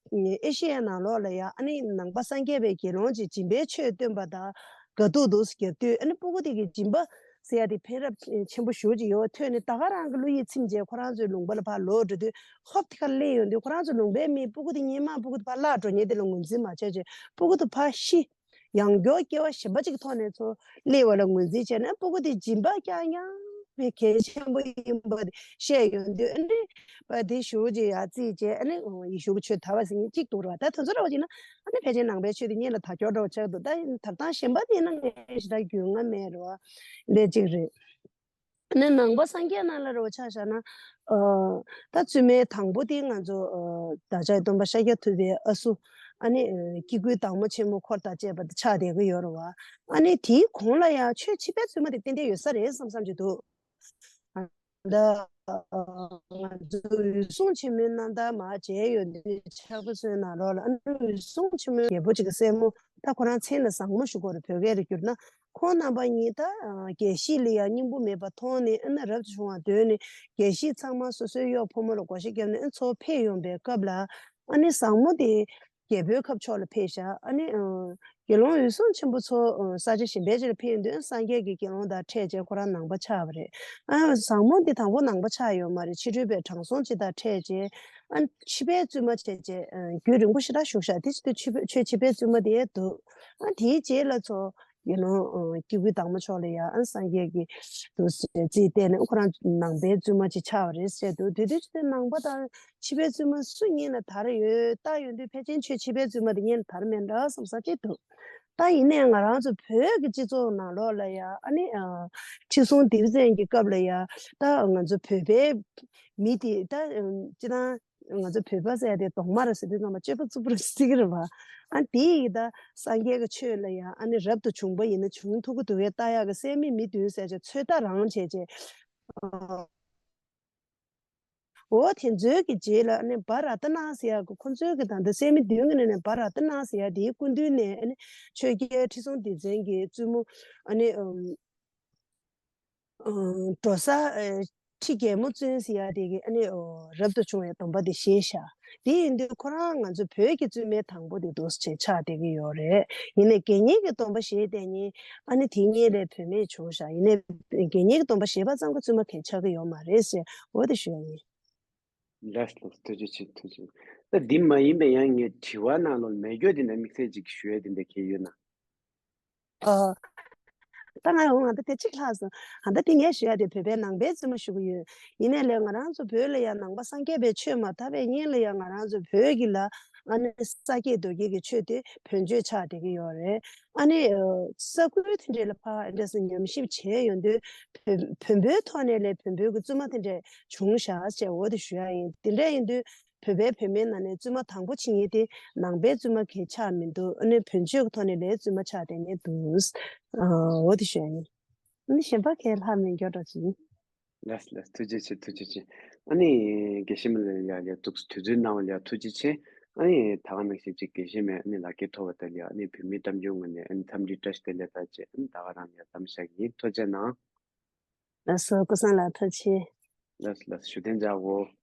ཨེ་ཤི་ཡའི་ནང་ལོགས་ལ་ཡ་ཨ་ནི་ནང་པ་སངས་རྒྱས་པའི་དགེ་སློང་ཅིག་སྦྱིན་པའི་ཆོས་སྟོན་པ་དང་དགའ་སྡུག་འདུག་སེ་རྒྱབ་དུས་ཨ་ནི་སྤུ་གུ་དེ་གི་སྦྱིན་པ་ཟེར་ཡ་དེ་ཕན་རླབས་ཆེན་པོ་ཞེ་པོ་ཅིག་ཡོད་པ་ཐོས་ནས་ད་ག་རང་གི་བློ་ཡིད་ཚིམ་བྱས་ཁོ་རང་ཚོའི་ལུང་པ་ལ་ཕར་ལོག་འགྲོ་དུས་ཧོབ་དེ་ཁར་སླེབས་ཡོང་དུས་ཁོ་རང་ཚོའི་ལུང་པའི་མི་སྤུ་གུ་དེ་སྔོན་མ་སྤུ་གུ་དེ་ཕར་བརླག་འགྲོ་མཁན་དེ་ལ་ངོས་འཛིན་མ་བྱས་བྱས་སྤུ་གུ་དེ་ཕར་ཤི། ཡང་བསྐྱར་སྐྱེ་བ་གཞན་པ་ཅིག་ཐོག་ནས་ཚུར་སླེབས་པ་ལ་ངོས་འཛིན་བྱས་ནས་སྤུ་གུ་དེ་སྦྱིན་པ་རྐྱང་རྐྱང་བའི་གལ་ཆེན་པོ་ཡིན་པ་དེ་བཤད་ཡོང་དུས་ཨ་ནི་པ་དེ་ཞུ་རྒྱུ་ཡ་རྩིས་བྱས་ཨ་ནི་ཡེ་ཤུ་གི་ཆོས་དར་བ་ཟེར་མཁན་གཅིག་འདུག་ར། ད་དེ་ཚོ་ར་བ་ཅིག་ན་ཨ་ནི་ཕལ་ཆེར་ནང་པའི་ཆོས་དེ་སྔོན་ལ་དར་ཁྱོར་འདྲ་བོ་ཆགས་འདུག་ད་དར་སྟངས་གཞན་པ་དེ་ཡིན་ན་ངས་ཞེ་དྲག་རྒྱུས་མངའ་མེད་ར་བ་འདི་གཅིག་རེད། ནས་ནང་པ་སངས་རྒྱས་ནང་ལ་རོ་ཆ་བཞག་ན། ཨ་ད་བཙུན་མའི་དང་པོ་དེ་ང་ཚོ་ཨ་བདག་ཅག་སྟོན་པ་ཤཱཀྱ་ཐུབ་པའི་ཨ་སུ། ཨ་ནི་ཨ་སྐྱེ་དགུའི་བདག་མོ་ཆེན་མོ་འཁོར་དང་བཅས་པ་དེ་ཆགས་བསྡད་ཀྱི་ཡོད་རེད་བ། ཨ་ནི་དེའི་གོང་ལ་ཡང་ཆོས་ཕྱི་པའི་བཙུན་མ་དེ་ཏན་ཏན་ཡོད་ས་རེད་བསམ་བསམ་གྱི་འདུག་ད་ང་ཚོ་འོད་སྲུང་ཆེན་མོའི་རྣམ་ཐར་མར་མཇལ་ཡོང་དུས་ཕྱག་དཔེ་ཚོའི་ནང་ལོགས་ལ་ཨ་ནི་འོད་སྲུང་ཆེན་མོའི་རྒྱལ་པོ་གཅིག་གི་སྲས་མོ་ད་ཁོ་རང་མཚན་ལ་བཟང་མོ་ཞུ་དགོས་རེད། བོད་སྐད་ལ་བསྒྱུར་ན། ཁོང་རྣམ་པ་གཉིས་ད་རྒྱལ་སྲིད་ལ་ཡང་སྙིང་པོ་མེད་པ་མཐོང་ནས་ཨ་ནི་རབ་ཏུ་བྱུང་བར་འདོད་ནས་རྒྱལ་སྲིད་ཚང་མ་སོ་སོའི་གཡོག་ཕོ་མོ་ལ་བགོ་བཤའ་བརྒྱབ་ནས་ཨ་ནི་ཚུར་ཕེབས་ཡོང་པའི་སྐབས་ལ་ཨ་ནི་བཟང་མོ་དེ་རྒྱལ་པོའི་ཁབ་ཕྱོགས་ལ་ཕེབས་ཤག་ཨ་ནི་དགེ་སློང་འོད་སྲུང་ཆེན་པོ་ཚོ་ས་ཆ་གཞན་པའི་ཅིག་ལ་ཕེབས་ཡོང་དུས་སངས་རྒྱས་ཀྱི་དགེ་སློང་དང་འཕྲད་བྱས་ཁོ་རང་ནང་པ་ཆགས་པ་རེད། ཨ་བཟང་མོ་འདི་དང་པོ་ནང་པ་ཆགས་ཡོད་མ་རེད། ཕྱི་རོལ་པའི་དྲང་སྲོང་ཅིག་དང་འཕྲད་བྱས་ཨ་ཕྱི་པའི་བཙུན་མ་བྱས་བྱས་རྒྱུན་རིང་པོ་ཞེ་དྲག་བཞུགས་ཤག་དེ་ཕྱི་དུས་ཕྱི་ཆོས་ཕྱི་པའི་བཙུན་མ་དེ་འདུག་ཨ་དེའི་རྗེས་ལ་ཚོ་ཡིན་ནོ། སྐྱེ་དགུའི་བདག་མོ་མཆོག་ལ་ཡང་ཨ་སངས་རྒྱས་ཀྱི་དུ་རྩིས་བལྟས་ནས་ཁོ་རང་ནང་པའི་བཙུན་མ་ཅིག་ཆགས་པ་རེད་ཟེར་འདུག་དེ་དུས་ཚོད་ནང་པ་དང་ཕྱི་པའི་བཙུན་མ་སུ་གཉིས་ལ་དར་ཡོད་ལྟ་ཡོང་དུས་ཕལ་ཆེར་ཆོས་ཕྱི་པའི་བཙུན་མ་དེ་གཉིས་ལ་དར་མེད་འདྲ་བསམ་ས་ཅིག་འདུག་ད་ཡིན་ནའི་ང་རང་ཚོ་བོད་ཀྱི་སྤྱི་ཚོགས་ནང་ལོགས་ལ་ཡང་ཨ་ནི་ཁྲི་སྲོང་ལྡེ་བཙན་གྱི་སྐབས་ལ་ཡང་ད་ང་ཚོ་བོད་པའི་མི་དེ་ད་སྤྱིར་བཏང་ང་ཚོ་བོད་པ་ཟེར་ཡ་དེ་གདོང་དམར་ཟེར་དུས་ཙམ་པ་སྤྱོད་པ་རྩུབ་པོ་རེད་ཟེར་གྱི་རེད་བ། ཨ་དེ་ཡི་ད་སངས་རྒྱས་ཀྱི་ཆོས་ལ་ཡང་ཨ་ནི་རབ་ཏུ་བྱུང་པ་ཡིན་ན་བྱུང་ཐུབ་ཀྱི་འདུག་གས་ལྟ་ཡག་གི་སད་མི་མི་བདུན་ཟེར་བྱས་ཚོད་ལྟ་རང་བྱས་བྱས། འོ་དེ་ཚོའི་གི་རྗེས་ལ་ཨ་ནི་བ་ར་ཏ་ན་ཟེར་ཡག་གི་ཁོ་ཚོའི་གི་ད་ལྟ་སད་མི་བདུན་གི་ནང་ནས་བ་ར་ཏ་ན་ཟེར་ཡག་དེའི་སྐུ་མདུན་ནས་ཨ་ནི་ཆོས་རྒྱལ་ཁྲི་སྲོང་ལྡེ་བཙན་གྱི་བཙུན་མོ་ཨ་ནི། འགྲོ་ས་ཁྲི་རྒྱལ་མོ་བཙུན་ཟེར་ཡ་དེ་གི་ཨ་ནི་རབ་ཏུ་བྱུང་བའི་སྡོམ་པ་དེ་བཞེས་ཤག་དེ་ཡིན་དུས་ཁོ་རང་ང་ཚོ་བོད་ཀྱི་བཙུན་མའི་དང་པོ་དེ་འདུག་སེ་ཆགས་བསྡད་ཀྱི་ཡོད་རེད། ཡིན་ནའི་དགེ་བསྙེན་གྱི་སྡོམ་པ་བཞེས་བསྡད་མཁན་ཨ་ནི་དེ་སྔོན་ལ་བུད་མེད་བྱུང་ཤག་ཡིན་ནའི་དགེ་བསྙེན་གྱི་སྡོམ་པ་བཞེས་པ་ཙམ་གྱིས་བཙུན་མ་གང་ཡང་ཆགས་ཀྱི་ཡོད་མ་རེད་ཟེར་འོ་དེ་ཞུ་ཡ་ཡིན། ལགས་ལགས་ཐུགས་རྗེ་ཆེ་ཐུགས་རྗེ་ཆེ། ད་འདི་མ་ཡིན་པའི་ཡང་ངས་དྲི་བ་ནང་ལོགས་མེད་རྒྱུ་དེ་འདྲ་དམིགས་བསལ་ཅིག་ཞུ་ཡ་དེ་འདྲ་གང་ཡོད་ན། ཨ། ད་ང་འོང་ང་ད་དེ་གཅིག་ལྷག་སོང་། ཨ་ད་དེ་ངས་ཞུ་ཡ་དེ་བོད་པའི་ནང་པའི་བཙུན་མ་ཞུ་གི་ཡོད། ཡིན་ནའི་ལས་ང་རང་ཚོ་བོད་ལ་ཡང་ནང་པ་སངས་རྒྱས་པའི་ཆོས་མ་དར་བའི་སྔོན་ལ་ཡང་ང་རང་ཚོ་བོད་ཀྱི་ལ་ཨ་ནི་ས་སྐྱེས་རྡོ་སྐྱེས་ཀྱི་ཆོས་དེ་བོན་ཆོས་ཆགས་བསྡད་ཀྱི་ཡོད་རེད། ཨ་ནི་ས་ཁུལ་དེ་འདྲའི་ལ་ཕར་འདྲ་སེ་ཉམས་ཞིབ་བྱས་ཡོང་དུས་བོན་བོན་པོའི་ཐོག་ནས་ལས་བོན་པོའི་གི་བཙུན་མ་དེ་འདྲས་བྱུང་ཤག་ཅེས་འོ་དེ་ཞུ་ཡ་ཡིན། དེ་འདྲ་ཡིན་དུས། བོད་པའི་བུད་མེད་ནང་ནས་བཙུན་མ་དང་པོ་བྱེད་མཁན་དེ་ནང་པའི་བཙུན་མ་གང་ཡང་ཆགས་མི་འདུག་ཨ་ནི་བོན་ཆོས་ཀྱི་ཐོག་ནས་ལས་བཙུན་མ་ཆགས་བསྡད་མཁན་འདུག་ཨ་འོ་དེ་ཞུ་ཡ་ཡིན། ཨ་ནི་གཞན་པ་གང་ཡང་ལྷག་མེད་མགྱོགས་འགྲོ་བྱེད། ལགས་ལགས་ཐུགས་རྗེ་ཆེ་ཐུགས་རྗེ་ཆེ། ཨ་ནི་དགེ་བཤེས་མ་ལ་ཡ་ལ་ཐུགས་དུས་ཚོད་གནང་བ་ལ་ཡ་ཐུགས་རྗེ་ཆེ། ཨ་ནི་ད་ག་ནང་བཞིན་ཅིག་དགེ་བཤེས་མས་ཨ་ནི་ལག་ཁྱེར་ཐོབ་པ་དང་ལ་ཡ་ཨ་ནི་བོད་མིའི་གཏམ་རྒྱུད་ངོས་ནས་ཨ་ནི་འཚམས་འདྲི་བཀྲ་ཤིས་བདེ་ལེགས་དང་བཅས་ཨ་ནི་ད་ག་རང་ལ་ཡ་མཚམས་བཞག་གི་ཡིན། ཐུགས་རྗེ་གནང་། ལགས་སོ་སྐུ་བཟང་ལགས་ཐུགས་རྗེ་ཆེ། ལགས་ལགས་བཞུགས་གདན་འཇགས་དགོས།